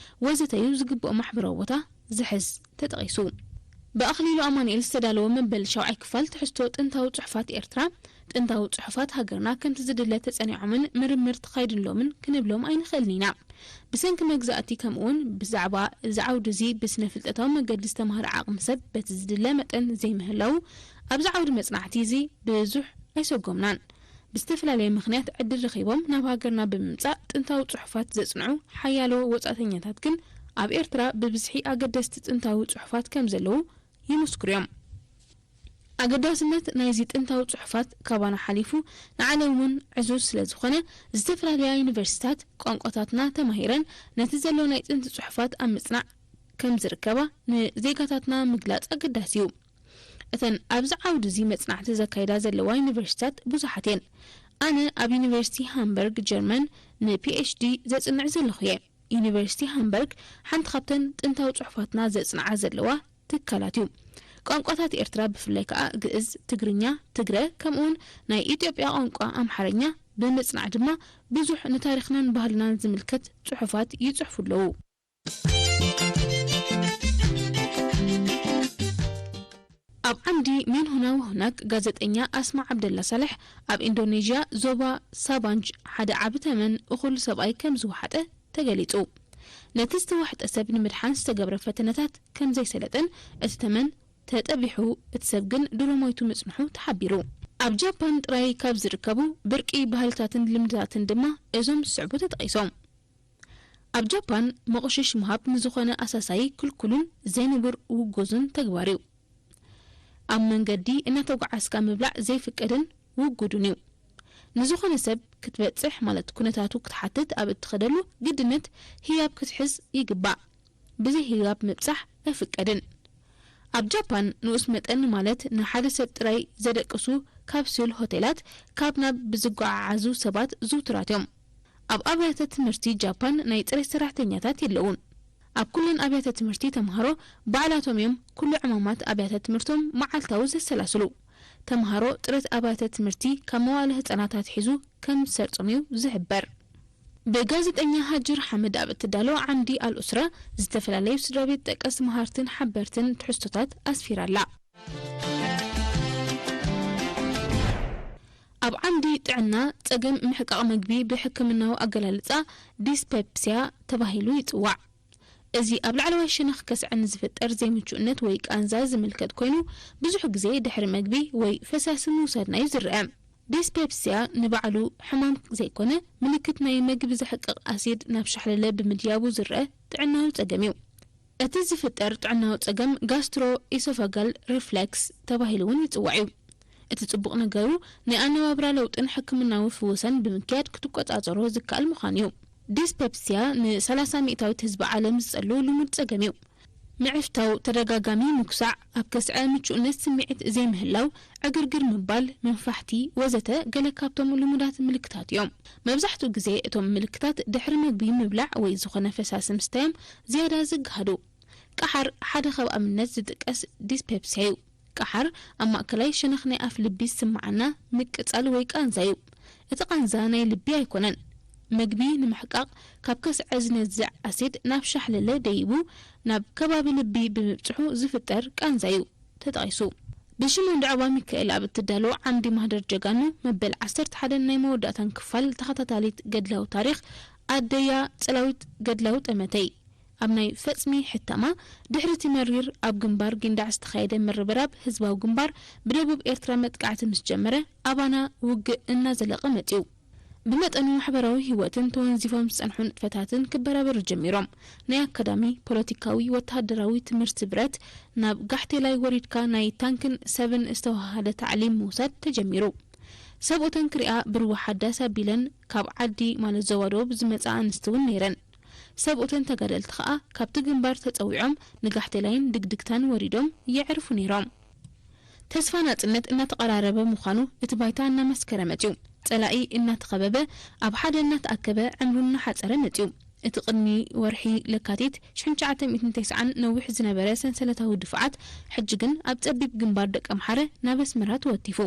ወዘተ እዩ ዝግብኦ ማሕበራዊ ቦታ ዝሕዝ ተጠቒሱ። ብኣኽሊሉ ኣማኑኤል ዝተዳለወ መበል ሻውዓይ ክፋል ትሕዝቶ ጥንታዊ ጽሑፋት ኤርትራ፣ ጥንታዊ ጽሑፋት ሃገርና ከምቲ ዝድለ ተጸኒዖምን ምርምር ተኻይድሎምን ክንብሎም ኣይንኽእልን ኢና። ብሰንኪ መግዛእቲ ከምኡውን ብዛዕባ እዚ ዓውዲ እዚ ብስነ ፍልጠታዊ መገዲ ዝተማህረ ዓቕሚ ሰብ በቲ ዝድለ መጠን ዘይምህላዉ ኣብዚ ዓውዲ መጽናዕቲ እዚ ብዙሕ ኣይሰጎምናን። ብዝተፈላለየ ምኽንያት ዕድል ረኺቦም ናብ ሃገርና ብምምጻእ ጥንታዊ ጽሑፋት ዘጽንዑ ሓያሎ ወጻእተኛታት ግን ኣብ ኤርትራ ብብዝሒ ኣገደስቲ ጥንታዊ ጽሑፋት ከም ዘለዉ ይምስክሩ እዮም። ኣገዳስነት ናይዚ ጥንታዊ ጽሑፋት ካባና ሓሊፉ ንዓለም እውን ዕዙዝ ስለ ዝኾነ፣ ዝተፈላለያ ዩኒቨርሲታት ቋንቋታትና ተማሂረን ነቲ ዘሎ ናይ ጥንቲ ጽሑፋት ኣብ ምጽናዕ ከም ዝርከባ ንዜጋታትና ምግላጽ ኣገዳሲ እዩ። እተን ኣብዚ ዓውዲ እዚ መጽናዕቲ ዘካይዳ ዘለዋ ዩኒቨርሲታት ብዙሓት እየን። ኣነ ኣብ ዩኒቨርሲቲ ሃምበርግ ጀርመን ንፒኤችዲ ዘጽንዕ ዘለኹ እየ። ዩኒቨርሲቲ ሃምበርግ ሓንቲ ካብተን ጥንታዊ ጽሑፋትና ዘጽንዓ ዘለዋ ትካላት እዩ። ቋንቋታት ኤርትራ፣ ብፍላይ ከኣ ግእዝ፣ ትግርኛ፣ ትግረ፣ ከምኡውን ናይ ኢትዮጵያ ቋንቋ ኣምሓርኛ ብምጽናዕ ድማ፣ ብዙሕ ንታሪኽናን ባህልናን ዝምልከት ጽሑፋት ይጽሕፉ ኣለዉ። ኣብ ዓምዲ ሜን ሁና ወሁናክ፣ ጋዜጠኛ ኣስማ ዓብደላ ሳልሕ፣ ኣብ ኢንዶኔዥያ ዞባ ሳባንጅ ሓደ ዓቢ ተመን እኹል ሰብኣይ ከም ዝወሓጠ ተገሊጹ። ነቲ ዝተዋሕጠ ሰብ ንምድሓን ዝተገብረ ፈተነታት ከም ዘይሰለጠን፣ እቲ ተመን ተጠቢሑ፣ እቲ ሰብ ግን ድሮ ሞይቱ ምጽንሑ ተሓቢሩ። ኣብ ጃፓን ጥራይ ካብ ዝርከቡ ብርቂ ባህልታትን ልምድታትን ድማ እዞም ዝስዕቡ ተጠቒሶም። ኣብ ጃፓን፣ መቑሽሽ ምሃብ ንዝኾነ ኣሳሳዪ ክልኩልን ዘይንቡር ውጉዝን ተግባር እዩ። ኣብ መንገዲ እናተጓዓዝካ ምብላዕ ዘይፍቀድን ውጉድን እዩ። ንዝኾነ ሰብ ክትበጽሕ፣ ማለት ኩነታቱ ክትሓትት ኣብ እትኸደሉ፣ ግድነት ህያብ ክትሕዝ ይግባእ። ብዘይ ህያብ ምብጻሕ ኣይፍቀድን። ኣብ ጃፓን፣ ንኡስ መጠን፣ ማለት ንሓደ ሰብ ጥራይ ዘደቅሱ ካፕሱል ሆቴላት፣ ካብ ናብ ብዝጓዓዓዙ ሰባት ዝውቱራት እዮም። ኣብ ኣብያተ ትምህርቲ ጃፓን ናይ ጽሬት ሰራሕተኛታት የለዉን። ኣብ ኩለን ኣብያተ ትምህርቲ፣ ተምሃሮ ባዕላቶም እዮም ኩሉ ዕማማት ኣብያተ ትምህርቶም መዓልታዊ ዘሰላስሉ። ተምሃሮ ጽሬት ኣብያተ ትምህርቲ ካብ መዋለ ህጻናት ኣትሒዙ ከም ዝሰርጾም እዩ ዝሕበር። ብጋዜጠኛ ሃጅር ሓመድ ኣብ እትዳሎ ዓምዲ ኣልኡስራ፣ ዝተፈላለዩ ስድራ ቤት ጠቀስ መሃርትን ሓበርትን ትሕዝቶታት ኣስፊራ ኣላ። ኣብ ዓምዲ ጥዕና፣ ጸገም ምሕቃቕ መግቢ፣ ብሕክምናዊ ኣገላልጻ ዲስፔፕሲያ ተባሂሉ ይጽዋዕ። እዚ ኣብ ላዕለዋይ ሸነኽ ከስዐ ንዝፍጠር ዘይምቹእነት ወይ ቃንዛ ዝምልከት ኮይኑ፣ ብዙሕ ግዜ ድሕሪ መግቢ ወይ ፈሳሲ ምውሳድና እዩ ዝረአ። ዲስፔፕሲያ ንባዕሉ ሕማም ዘይኮነ፣ ምልክት ናይ መግቢ ዘሕቅቕ ኣሲድ ናብ ሻሕለለ ብምድያቡ ዝረአ ጥዕናዊ ጸገም እዩ። እቲ ዝፍጠር ጥዕናዊ ጸገም ጋስትሮ ኢሶፋጋል ሪፍሌክስ ተባሂሉ እውን ይጽዋዕ እዩ። እቲ ጽቡቕ ነገሩ፣ ናይ ኣነባብራ ለውጥን ሕክምናዊ ፍወሳን ብምክያድ ክትቆጻጸሮ ዝከኣል ምዃኑ እዩ። ዲስፔፕሲያ ን30 ሚእታዊት ህዝቢ ዓለም ዝጸሉ ልሙድ ጸገም እዩ። ምዕፍታው፣ ተደጋጋሚ ምጉሳዕ፣ ኣብ ከስዐ ምቹእነት ስምዒት ዘይምህላው፣ ዕግርግር ምባል፣ መንፋሕቲ ወዘተ ገለ ካብቶም ልሙዳት ምልክታት እዮም። መብዛሕትኡ ግዜ እቶም ምልክታት ድሕሪ መግቢ ምብላዕ ወይ ዝኾነ ፈሳሲ ምስታዮም ዝያዳ ዝገሃዱ። ቀሓር ሓደ ካብ ኣብነት ዝጥቀስ ዲስፔፕሲያ እዩ። ቀሓር ኣብ ማእከላይ ሸነኽ ናይ ኣፍ ልቢ ዝስምዓና ምቅጻል ወይ ቃንዛ እዩ። እቲ ቃንዛ ናይ ልቢ ኣይኮነን። መግቢ ንምሕቃቕ ካብ ከስዐ ዝነዝዕ ኣሲድ ናብ ሻሕለለ ደይቡ ናብ ከባቢ ልቢ ብምብጽሑ ዝፍጠር ቃንዛ እዩ ተጠቒሱ። ብሽሞንዶ ዑቕባሚካኤል ኣብ እትዳሎ ዓምዲ ማህደር ጀጋኑ፣ መበል ዓሰርተ ሓደን ናይ መወዳእታን ክፋል ተኸታታሊት ገድላዊ ታሪኽ ኣደያ ጸላዊት ገድላዊ ጠመተይ፣ ኣብ ናይ ፈጽሚ ሕታማ፣ ድሕሪ እቲ መሪር ኣብ ግንባር ጊንዳዕ ዝተኻየደ ምርብራብ ህዝባዊ ግንባር ብደቡብ ኤርትራ መጥቃዕቲ ምስ ጀመረ፣ ኣባና ውግእ እናዘለቐ መጺኡ። ብመጠኑ ማሕበራዊ ህይወትን ተወንዚፎም ዝጸንሑ ንጥፈታትን ክበራበሩ ጀሚሮም። ናይ ኣካዳሚ፣ ፖለቲካዊ፣ ወተሃደራዊ ትምህርቲ ብረት፣ ናብ ጋሕቴላይ ወሪድካ ናይ ታንክን ሰብን ዝተወሃሃደ ታዕሊም ምውሳድ ተጀሚሩ። ሰብኡተን ክሪኣ ብሩባ ሓዳስ ኣቢለን ካብ ዓዲ፣ ማለት ዞባ ደቡብ ዝመጻ ኣንስቲ እውን ነይረን። ሰብኡተን ተጋደልቲ ከኣ ካብቲ ግንባር ተጸዊዖም ንጋሕቴላይን ድግድግታን ወሪዶም የዕርፉ ነይሮም። ተስፋ ናጽነት እናተቐራረበ ምዃኑ እቲ ባይታ እናመስከረ መጺኡ። ጸላኢ እናተኸበበ፣ ኣብ ሓደ እናተኣከበ፣ ዕምሩ እናሓጸረ መጺኡ። እቲ ቅድሚ ወርሒ ለካቲት ሽሕን ትሽዓተ ሚእትን ተስዓን ነዊሕ ዝነበረ ሰንሰለታዊ ድፍዓት፣ ሕጂ ግን ኣብ ጸቢብ ግንባር ደቀምሓረ ናብ ኣስመራ ተወቲፉ።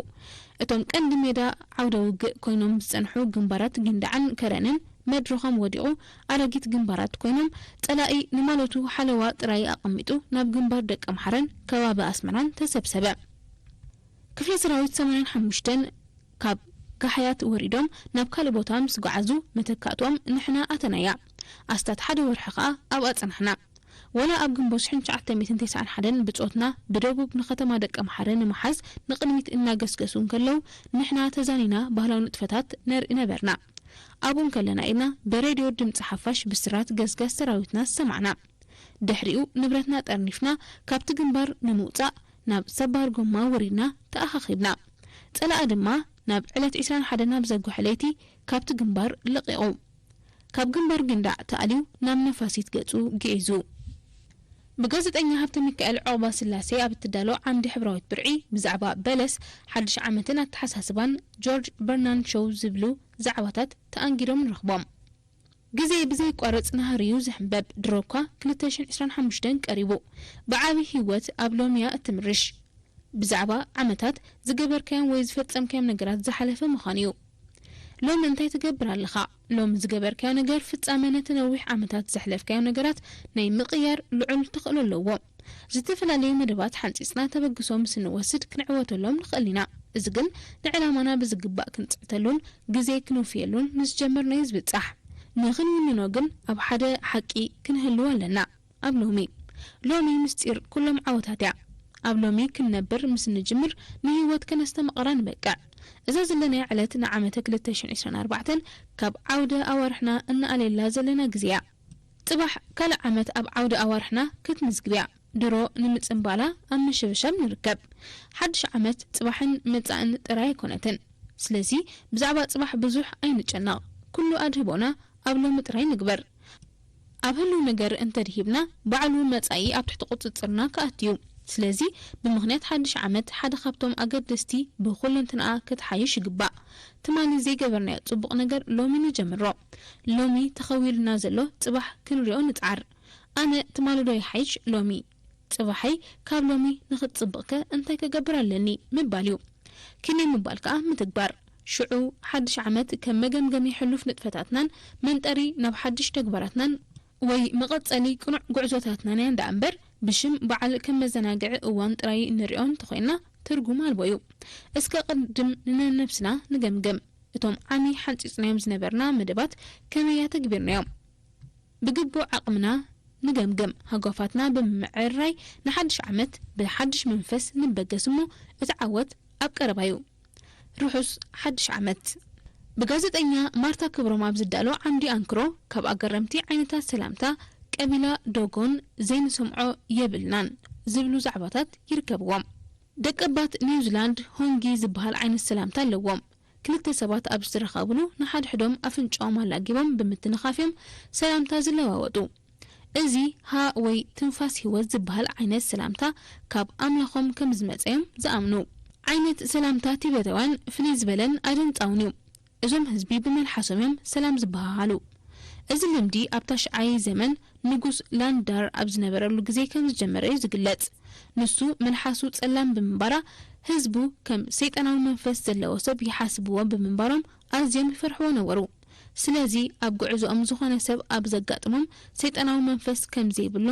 እቶም ቀንዲ ሜዳ ዓውደ ውግእ ኮይኖም ዝጸንሑ ግንባራት ጊንዳዕን ከረንን መድረኾም ወዲቑ፣ ኣረጊት ግንባራት ኮይኖም፣ ጸላኢ ንማለቱ ሓለዋ ጥራይ ኣቐሚጡ ናብ ግንባር ደቀምሓረን ከባቢ ኣስመራን ተሰብሰበ። ክፍለ ሰራዊት ሰማንያን ሓሙሽተን ካብ ጋሕያት ወሪዶም ናብ ካልእ ቦታ ምስ ጓዓዙ፣ መተካእትኦም ንሕና ኣተናያ። ኣስታት ሓደ ወርሒ ከኣ ኣብኣ ጸናሕና። ወላ ኣብ ግንቦት ሽሕን ትሽዓተ ሚእትን ተስዓን ሓደን ብጾትና ብደቡብ ንከተማ ደቀምሓረ ንምሓዝ ንቕድሚት እናገስገሱ እንከለዉ፣ ንሕና ተዛኒና ባህላዊ ንጥፈታት ነርኢ ነበርና። ኣብኡ እንከለና ኢና ብሬድዮ ድምጺ ሓፋሽ ብስራት ገስጋስ ሰራዊትና ዝሰማዕና። ድሕሪኡ ንብረትና ጠርኒፍና ካብቲ ግንባር ንምውጻእ ናብ ሰባር ጎማ ወሪድና ተኣኻኺብና። ጸላኢ ድማ ናብ ዕለት ዕስራን ሓደን ኣብ ዘጉሐ ለይቲ ካብቲ ግንባር ለቒቑ። ካብ ግንባር ጊንዳዕ ተኣልዩ ናብ ነፋሲት ገጹ ግዒዙ። ብጋዜጠኛ ሃብተ ሚካኤል ዑቕባስላሴ ኣብ እትዳሎ ዓምዲ ሕብራዊት ብርዒ፣ ብዛዕባ በለስ፣ ሓድሽ ዓመትን ኣተሓሳስባን ጆርጅ በርናንድ ሾው ዝብሉ ዛዕባታት ተኣንጊዶም ንረኽቦም። ግዜ ብዘይቋረጽ ናህሪ እዩ ዝሕንበብ። ድሮ እኳ ክልተ ሽሕን ዕስራን ሓሙሽተን ቀሪቡ። ብዓቢ ህይወት ኣብ ሎሚ እያ እትምርሽ። ብዛዕባ ዓመታት ዝገበርካዮም ወይ ዝፈጸምካዮም ነገራት ዝሓለፈ ምዃን እዩ። ሎሚ እንታይ ትገብር ኣለኻ? ሎሚ ዝገበርካዮ ነገር ፍጻመ ነቲ ነዊሕ ዓመታት ዘሕለፍካዮ ነገራት ናይ ምቕያር ልዑል ተኽእሎ ኣለዎ። ዝተፈላለዩ መደባት ሓንጺጽና ተበግሶ ምስ እንወስድ ክንዕወተሎም ንኽእል ኢና። እዚ ግን ንዕላማና ብዝግባእ ክንጽዕተሉን ግዜ ክንውፍየሉን ምስ ጀመርናዮ ዝብጻሕ። ንኽንውንኖ ግን ኣብ ሓደ ሓቂ ክንህልው ኣለና። ኣብ ሎሚ። ሎሚ ምስጢር ኩሎም ዓወታት እያ። ኣብ ሎሚ ክንነብር ምስ እንጅምር ንህይወት ከነስተማቕራ ንበቅዕ። እዛ ዘለናያ ዕለት ንዓመተ ክልተ ሽሕን ዕስራን ኣርባዕተን ካብ ዓውደ ኣዋርሕና እንኣልየላ ዘለና ግዜ እያ። ጽባሕ ካልእ ዓመት ኣብ ዓውደ ኣዋርሕና ክትምዝግብ እያ። ድሮ ንምጽንባላ ኣብ ምሽብሻብ ንርከብ። ሓድሽ ዓመት ጽባሕን መጻእን ጥራይ ኣይኮነትን። ስለዚ ብዛዕባ ጽባሕ ብዙሕ ኣይንጨነቕ። ኩሉ ኣድህቦና ኣብ ሎሚ ጥራይ ንግበር። ኣብ ህልው ነገር እንተድሂብና ባዕሉ መጻኢ ኣብ ትሕቲ ቁጽጽርና ክኣቱ እዩ። ስለዚ ብምኽንያት ሓድሽ ዓመት ሓደ ካብቶም ኣገደስቲ ብኹለንትናኣ ክትሓይሽ ይግባእ። ትማሊ ዘይገበርናዮ ጽቡቕ ነገር ሎሚ ንጀምሮ። ሎሚ ተኸዊሉና ዘሎ ጽባሕ ክንሪኦ ንጽዓር። ኣነ ትማሊ ዶ ይሓይሽ ሎሚ? ጽባሐይ ካብ ሎሚ ንኽትጽብቕከ እንታይ ክገብር ኣለኒ ምባል እዩ። ክንደይ ምባል ከኣ ምትግባር። ሽዑ ሓድሽ ዓመት ከም መገምገሚ ሕሉፍ ንጥፈታትናን መንጠሪ ናብ ሓድሽ ተግባራትናን ወይ መቐጸሊ ቅኑዕ ጉዕዞታትናን እያ እንዳ እምበር ብሽም በዓል ከም መዘናግዒ እዋን ጥራይ እንሪኦ እንተኾይና ትርጉም ኣልቦ እዩ። እስከ ቅድም ንነነብስና ንገምግም። እቶም ዓሚ ሓንጺጽናዮም ዝነበርና መደባት ከመይ ኣተግቢርናዮም? ብግቡእ ዓቕምና ንገምግም። ሃጓፋትና ብምምዕርራይ ንሓድሽ ዓመት ብሓድሽ መንፈስ ንበገስ እሞ እቲ ዓወት ኣብ ቀረባ እዩ። ርሑስ ሓድሽ ዓመት። ብጋዜጠኛ ማርታ ክብሮም ኣብ ዝዳሎ ዓምዲ ኣንክሮ ካብ ኣገረምቲ ዓይነታት ሰላምታ ቀቢላ ዶጎን ዘይንሰምዖ የብልናን ዝብሉ ዛዕባታት ይርከብዎም። ደቀባት ኒውዚላንድ ሆንጊ ዝበሃል ዓይነት ሰላምታ ኣለዎም። ክልተ ሰባት ኣብ ዝተረኸብሉ ንሓድሕዶም ኣፍንጫኦም ኣላጊቦም ብምትንኻፍ እዮም ሰላምታ ዝለዋወጡ። እዚ ሃ ወይ ትንፋስ ህይወት ዝበሃል ዓይነት ሰላምታ ካብ ኣምላኾም ከም ዝመጸ እዮም ዝኣምኑ። ዓይነት ሰላምታ ቲበታውያን ፍልይ ዝበለን ኣደንጻውን እዩ። እዞም ህዝቢ ብመልሓሶም እዮም ሰላም ዝበሃሃሉ። እዚ ልምዲ ኣብ ታሽዓይ ዘመን ንጉስ ላንዳር ኣብ ዝነበረሉ ግዜ ከም ዝጀመረ እዩ ዝግለጽ። ንሱ መልሓሱ ጸላም ብምንባራ ህዝቡ ከም ሰይጣናዊ መንፈስ ዘለዎ ሰብ ይሓስብዎ ብምንባሮም ኣዝዮም ይፈርሕዎ ነበሩ። ስለዚ ኣብ ጉዕዞኦም ዝኾነ ሰብ ኣብ ዘጋጥሞም ሰይጣናዊ መንፈስ ከም ዘይብሉ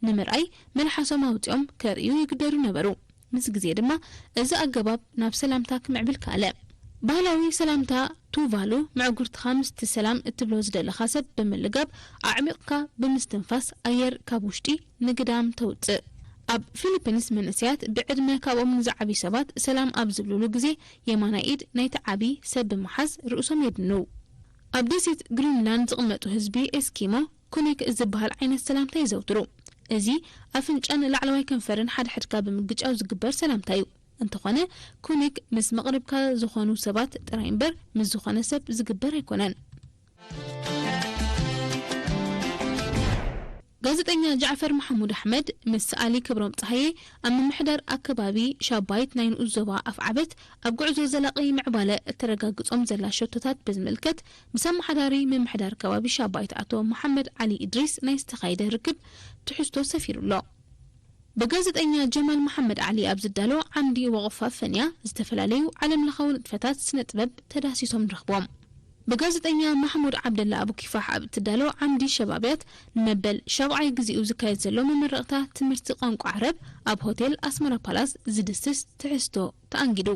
ንምርኣይ መልሓሶም ኣውጺኦም ከርእዩ ይግደዱ ነበሩ። ምስ ግዜ ድማ እዚ ኣገባብ ናብ ሰላምታ ክምዕብል ከኣለ። ባህላዊ ሰላምታ ቱቫሉ ምዕጉርትኻ ምስቲ ሰላም እትብሎ ዝደለኻ ሰብ ብምልጋብ ኣዕሚቕካ ብምስትንፋስ ኣየር ካብ ውሽጢ ንግዳም ተውጽእ። ኣብ ፊሊፒንስ መንእሰያት ብዕድመ ካብኦም ንዝዓብዩ ሰባት ሰላም ኣብ ዝብልሉ ግዜ የማናይ ኢድ ናይቲ ዓቢ ሰብ ብምሓዝ ርእሶም የድንው። ኣብ ደሴት ግሪንላንድ ዝቕመጡ ህዝቢ ኤስኪሞ ኩኒክ ዝበሃል ዓይነት ሰላምታ የዘውትሩ። እዚ ኣፍንጫን ላዕለዋይ ከንፈርን ሓድሕድካ ብምግጫው ዝግበር ሰላምታ እዩ። እንተኾነ ኩኒክ ምስ መቕርብካ ዝኾኑ ሰባት ጥራይ እምበር ምስ ዝኾነ ሰብ ዝግበር ኣይኮነን። ጋዜጠኛ ጃዕፈር መሓሙድ ኣሕመድ ምስ ሰኣሊ ክብሮም ጸሃየ ኣብ ምምሕዳር ኣከባቢ ሻባይት ናይ ንኡስ ዞባ ኣፍዓበት ኣብ ጉዕዞ ዘላቒ ምዕባለ እተረጋግጾም ዘላ ሸቶታት ብዝምልከት ምስ ኣመሓዳሪ ምምሕዳር ከባቢ ሻባይት ኣቶ መሓመድ ዓሊ ኢድሪስ ናይ ዝተኻየደ ርክብ ትሕዝቶ ሰፊሩ ኣሎ። ብጋዜጠኛ ጀማል መሓመድ ዓሊ ኣብ ዝዳሎ ዓምዲ ወቕፋ ፈንያ ዝተፈላለዩ ዓለምለኻዊ ንጥፈታት ስነ ጥበብ ተዳሲሶም ንረኽቦም። ብጋዜጠኛ ማሕሙድ ዓብደላ ኣቡ ኪፋሕ ኣብ እትዳሎ ዓምዲ ሸባብያት ንመበል ሻብዓይ ግዜኡ ዝካየድ ዘሎ መመረቕታ ትምህርቲ ቋንቋ ዓረብ ኣብ ሆቴል ኣስመራ ፓላስ ዝድስስ ትሕዝቶ ተኣንጊዱ።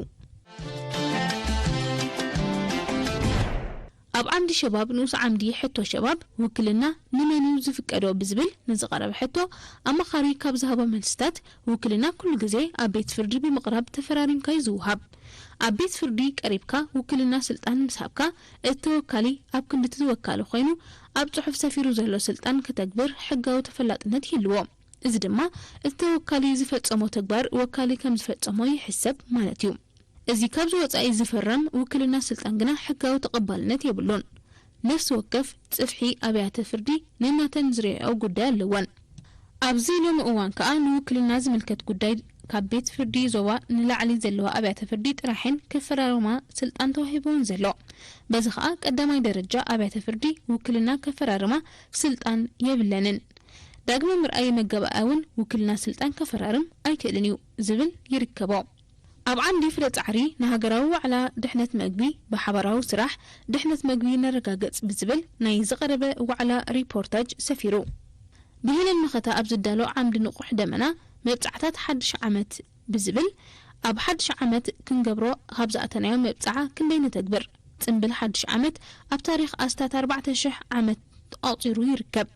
ኣብ ዓምዲ ሸባብ ንኡስ ዓምዲ ሕቶ ሸባብ ውክልና ንመን እዩ ዝፍቀዶ ብዝብል ንዝቐረበ ሕቶ ኣማኻሪ ካብ ዝሃቦ መልስታት ውክልና ኩሉ ግዜ ኣብ ቤት ፍርዲ ብምቕራብ ተፈራሪምካ እዩ ዝወሃብ። ኣብ ቤት ፍርዲ ቀሪብካ ውክልና ስልጣን ምስ ሃብካ እቲ ተወካሊ ኣብ ክንዲ እቲ ወካሊ ኮይኑ ኣብ ጽሑፍ ሰፊሩ ዘሎ ስልጣን ከተግብር ሕጋዊ ተፈላጥነት ይህልዎ። እዚ ድማ እቲ ተወካሊ ዝፈጸሞ ተግባር ወካሊ ከም ዝፈጸሞ ይሕሰብ ማለት እዩ። እዚ ካብዚ ወጻኢ ዝፍረም ውክልና ስልጣን ግና ሕጋዊ ተቐባልነት የብሉን። ነፍሲ ወከፍ ጽፍሒ ኣብያተ ፍርዲ ነናተን ዝርእያኦ ጉዳይ ኣለወን። ኣብዚ ሎሚ እዋን ከኣ ንውክልና ዝምልከት ጉዳይ ካብ ቤት ፍርዲ ዞባ ንላዕሊ ዘለዋ ኣብያተ ፍርዲ ጥራሕን ከፈራርማ ስልጣን ተዋሂብወን ዘሎ። በዚ ኸኣ ቀዳማይ ደረጃ ኣብያተ ፍርዲ ውክልና ከፈራርማ ስልጣን የብለንን። ዳግመ ምርኣይ መጋባእያ እውን ውክልና ስልጣን ከፈራርም ኣይክእልን እዩ ዝብል ይርከቦ። ኣብ ዓንዲ ፍረ ጻዕሪ ንሃገራዊ ዋዕላ ድሕነት መግቢ ብሓባራዊ ስራሕ ድሕነት መግቢ ነረጋግጽ ብዝብል ናይ ዝቐረበ ዋዕላ ሪፖርታጅ ሰፊሩ። ብሄለን መኸታ ኣብ ዝዳሎ ዓምዲ ንቑሕ ደመና መብጻዕታት ሓድሽ ዓመት ብዝብል ኣብ ሓድሽ ዓመት ክንገብሮ ካብ ዝኣተናዮ መብጻዓ ክንደይ ነተግብር? ጽምብል ሓድሽ ዓመት ኣብ ታሪኽ ኣስታት ኣርባዕተ ሽሕ ዓመት ኣቑጺሩ ይርከብ።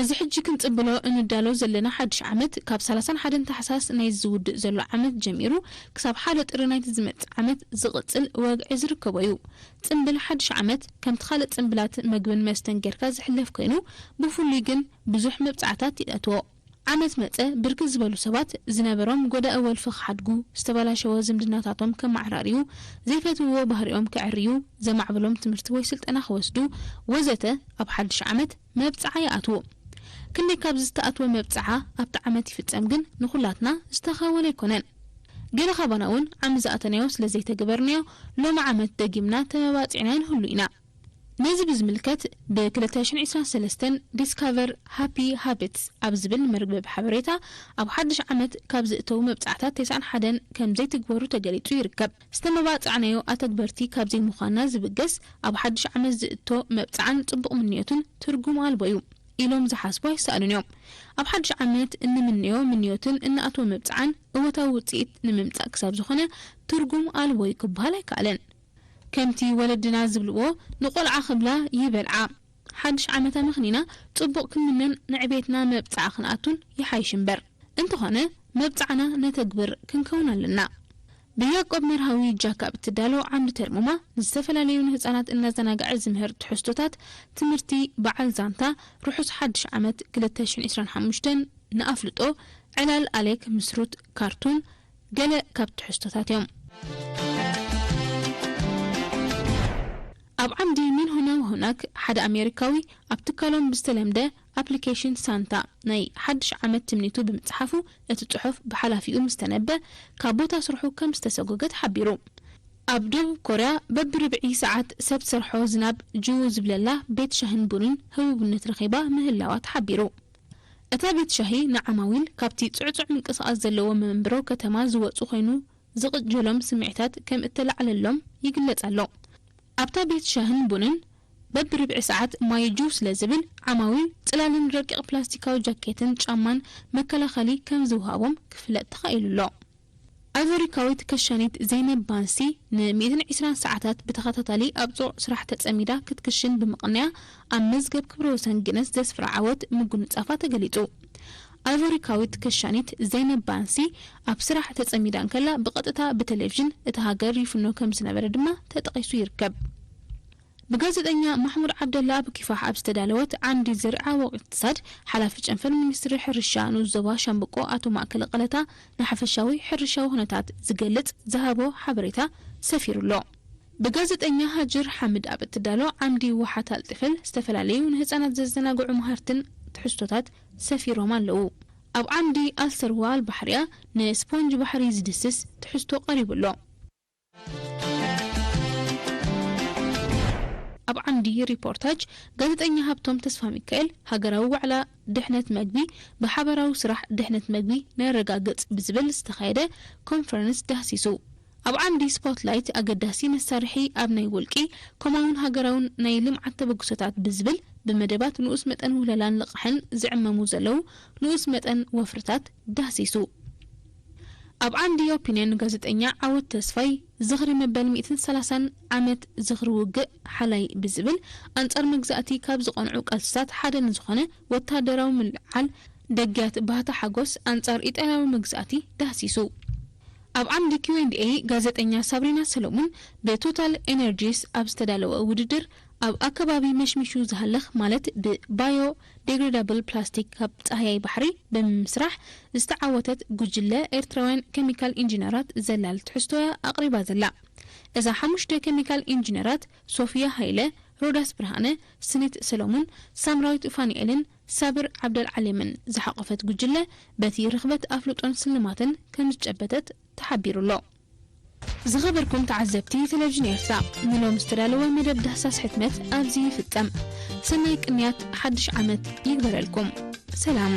እዚ ሕጂ ክንጽብሎ እንዳሎ ዘለና ሓድሽ ዓመት ካብ ሰላሳን ሓደን ታሕሳስ ናይ ዝውድእ ዘሎ ዓመት ጀሚሩ ክሳብ ሓደ ጥሪ ናይቲ ዝመጽእ ዓመት ዝቕጽል ወግዒ ዝርከቦ እዩ። ጽምብል ሓድሽ ዓመት ከምቲ ካልእ ጽምብላት መግብን መስተን ጌርካ ዝሕለፍ ኮይኑ ብፍሉይ ግን ብዙሕ መብጻዕታት ይኣትዎ። ዓመት መጸ ብርክት ዝበሉ ሰባት ዝነበሮም ጎዳኢ ወልፊ ክሓድጉ፣ ዝተበላሸወ ዝምድናታቶም ከመዓራርዩ፣ ዘይፈትውዎ ባህሪኦም ከዕርዩ፣ ዘማዕብሎም ትምህርቲ ወይ ስልጠና ክወስዱ ወዘተ ኣብ ሓድሽ ዓመት መብጽዓ ይኣትዉ። ክንደይ ካብ ዝተኣትወ መብጽዓ ኣብቲ ዓመት ይፍጸም ግን ንኹላትና ዝተኸወለ ኣይኮነን። ገለ ካባና እውን ዓሚ ዝኣተናዮ ስለ ዘይተገበርናዮ ሎሚ ዓመት ደጊምና ተመባጺዕና ንህሉ ኢና። ነዚ ብዝምልከት ብ ክልተ ሽሕን ዕስራን ሰለስተን ዲስካቨር ሃፒ ሃቢትስ ኣብ ዝብል መርበብ ሓበሬታ ኣብ ሓድሽ ዓመት ካብ ዝእተዉ መብጻዕታት ተስዓን ሓደን ከም ዘይትግበሩ ተገሊጹ ይርከብ። ዝተመባጻዕናዮ ኣተግበርቲ ካብ ዘይምዃንና ዝብገስ ኣብ ሓድሽ ዓመት ዝእቶ መብጻዕን ጽቡቕ ምንዮትን ትርጉም ኣልቦ እዩ ኢሎም ዝሓስቡ ኣይሰኣኑን እዮም። ኣብ ሓድሽ ዓመት እንምንዮ ምንዮትን እንኣትዎ መብጻዕን እወታዊ ውጽኢት ንምምጻእ ክሳብ ዝኾነ ትርጉም ኣልቦ እዩ ክበሃል ኣይከኣለን። ከምቲ ወለድና ዝብልዎ ንቆልዓ ክብላ ይበልዓ። ሓድሽ ዓመት ኣመኽኒና ጽቡቕ ክንምነን ንዕቤትና መብጻዓ ክንኣቱን ይሓይሽ እምበር። እንተኾነ መብጻዕና ነተግብር ክንከውን ኣለና። ብያቆብ መርሃዊ ጃካ ብትዳሎ ዓምዲ ተርሙማ ንዝተፈላለዩ ንህጻናት እናዘናግዐ ዝምህር ትሕዝቶታት ትምህርቲ በዓል ዛንታ ርሑስ ሓድሽ ዓመት ክልተ ሽሕን ዕስራን ሓሙሽተን ንኣፍልጦ ዕላል ኣሌክ ምስሩት ካርቱን ገለ ካብ ትሕዝቶታት እዮም። ኣብ ዓምዲ ሚን ሆና ሆናክ ሓደ ኣሜሪካዊ ኣብ ትካሎም ብዝተለምደ ኣፕሊኬሽን ሳንታ ናይ ሓድሽ ዓመት ትምኒቱ ብምጽሓፉ እቲ ጽሑፍ ብሓላፊኡ ምስ ተነበ ካብ ቦታ ስርሑ ከም ዝተሰጎገ ተሓቢሩ። ኣብ ደቡብ ኮርያ በብርብዒ ሰዓት ሰብ ሰርሖ ዝናብ ጅው ዝብለላ ቤት ሻህን ቡንን ህቡብነት ረኺባ ምህላዋ ተሓቢሩ። እታ ቤት ሻሂ ንዓማዊል ካብቲ ጽዕጹዕ ምንቅስቓስ ዘለዎ መንብሮ ከተማ ዝወጹ ኮይኑ ዝቕጀሎም ስምዒታት ከም እተላዕለሎም ይግለጽ ኣሎ። ኣብታ ቤት ሻህን ቡንን በብርብዒ ሰዓት ማይ ጅው ስለ ዝብል ዓማዊል ጽላልን ረቂቕ ፕላስቲካዊ ጃኬትን ጫማን መከላኸሊ ከም ዝውሃቦም ክፍለጥ ተኻኢሉ ኣሎ። ኣይቮሪካዊት ከሻኒት ዘይነብ ባንሲ ን ሚእትን ዕስራን ሰዓታት ብተኸታታሊ ኣብ ጽዑቕ ስራሕ ተጸሚዳ ክትክሽን ብምቕንያ ኣብ መዝገብ ክብረ ወሰን ጊነስ ዘስፍራ ዓወት ምጉንጻፋ ተገሊጹ። ኣይቮሪካዊት ከሻኒት ዘይነብ ባንሲ ኣብ ስራሕ ተጸሚዳ እንከላ ብቐጥታ ብቴሌቪዥን እታ ሃገር ይፍኖ ከም ዝነበረ ድማ ተጠቒሱ ይርከብ። ብጋዜጠኛ ማሕሙድ ዓብደላ ኣብ ኪፋሕ ኣብ ዝተዳለወት ዓምዲ ዘርዓ ወቅትሳድ ሓላፊ ጨንፈር ሚኒስትሪ ሕርሻ ንኡስ ዞባ ሻምብቆ ኣቶ ማእከለ ቀለታ ንሓፈሻዊ ሕርሻዊ ኩነታት ዝገልጽ ዝሃቦ ሓበሬታ ሰፊሩ ኣሎ። ብጋዜጠኛ ሃጅር ሓምድ ኣብ እትዳሎ ዓምዲ ውሓት ኣልጥፈል ዝተፈላለዩ ንህፃናት ዘዘናግዑ መሃርትን ትሕዝቶታት ሰፊሮም ኣለዉ። ኣብ ዓምዲ ኣልሰርዋ ኣልባሕርያ ንስፖንጅ ባሕሪ ዝድስስ ትሕዝቶ ቀሪቡ ኣሎ። ኣብ ዓምዲ ሪፖርታጅ ጋዜጠኛ ሃብቶም ተስፋ ሚካኤል ሃገራዊ ዋዕላ ድሕነት መግቢ ብሓበራዊ ስራሕ ድሕነት መግቢ ነረጋግጽ ብዝብል ዝተኻየደ ኮንፈረንስ ዳህሲሱ። ኣብ ዓምዲ ስፖትላይት ኣገዳሲ መሳርሒ ኣብ ናይ ውልቂ ከምኡውን ሃገራውን ናይ ልምዓት ተበግሶታት ብዝብል ብመደባት ንኡስ መጠን ውህለላን ልቓሕን ዝዕመሙ ዘለዉ ንኡስ መጠን ወፍርታት ዳህሲሱ። ኣብ ዓምዲ ኦፒንየን ጋዜጠኛ ዓወት ተስፋይ ዝኽሪ መበል ሚእትን ሰላሳን ዓመት ዝኽሪ ውግእ ሓላይ ብዝብል ኣንጻር መግዛእቲ ካብ ዝቐንዑ ቃልስታት ሓደ ንዝኾነ ወታደራዊ ምልዓል ደግያት ባህታ ሓጎስ ኣንጻር ኢጣልያዊ መግዛእቲ ዳህሲሱ። ኣብ ዓምዲ ኪው ኤንድ ኤ ጋዜጠኛ ሳብሪና ሰሎሙን ብቶታል ኤነርጂስ ኣብ ዝተዳለወ ውድድር ኣብ ኣከባቢ መሽሚሹ ዝሃልኽ ማለት ብባዮ ዴግሬዳብል ፕላስቲክ ካብ ጻህያይ ባሕሪ ብምምስራሕ ዝተዓወተት ጉጅለ ኤርትራውያን ኬሚካል ኢንጂነራት ዘላል ትሕዝቶያ ኣቕሪባ ዘላ። እዛ ሓሙሽተ ኬሚካል ኢንጂነራት ሶፊያ ሃይለ፣ ሮዳስ ብርሃነ፣ ስኒት ሰሎሙን፣ ሳምራዊት ፋኑኤልን ሳብር ዓብደልዓሌምን ዝሓቖፈት ጉጅለ በቲ ርኽበት ኣፍልጦን ስልማትን ከም ዝጨበተት ተሓቢሩ ኣሎ። ዝኸበርኩም ተዓዘብቲ ቴሌቪዥን ኤርትራ፣ ንሎም ዝተዳለወ መደብ ዳህሳስ ሕትመት ኣብዚ ይፍጸም። ሰናይ ቅንያት ሓድሽ ዓመት ይግበረልኩም። ሰላም።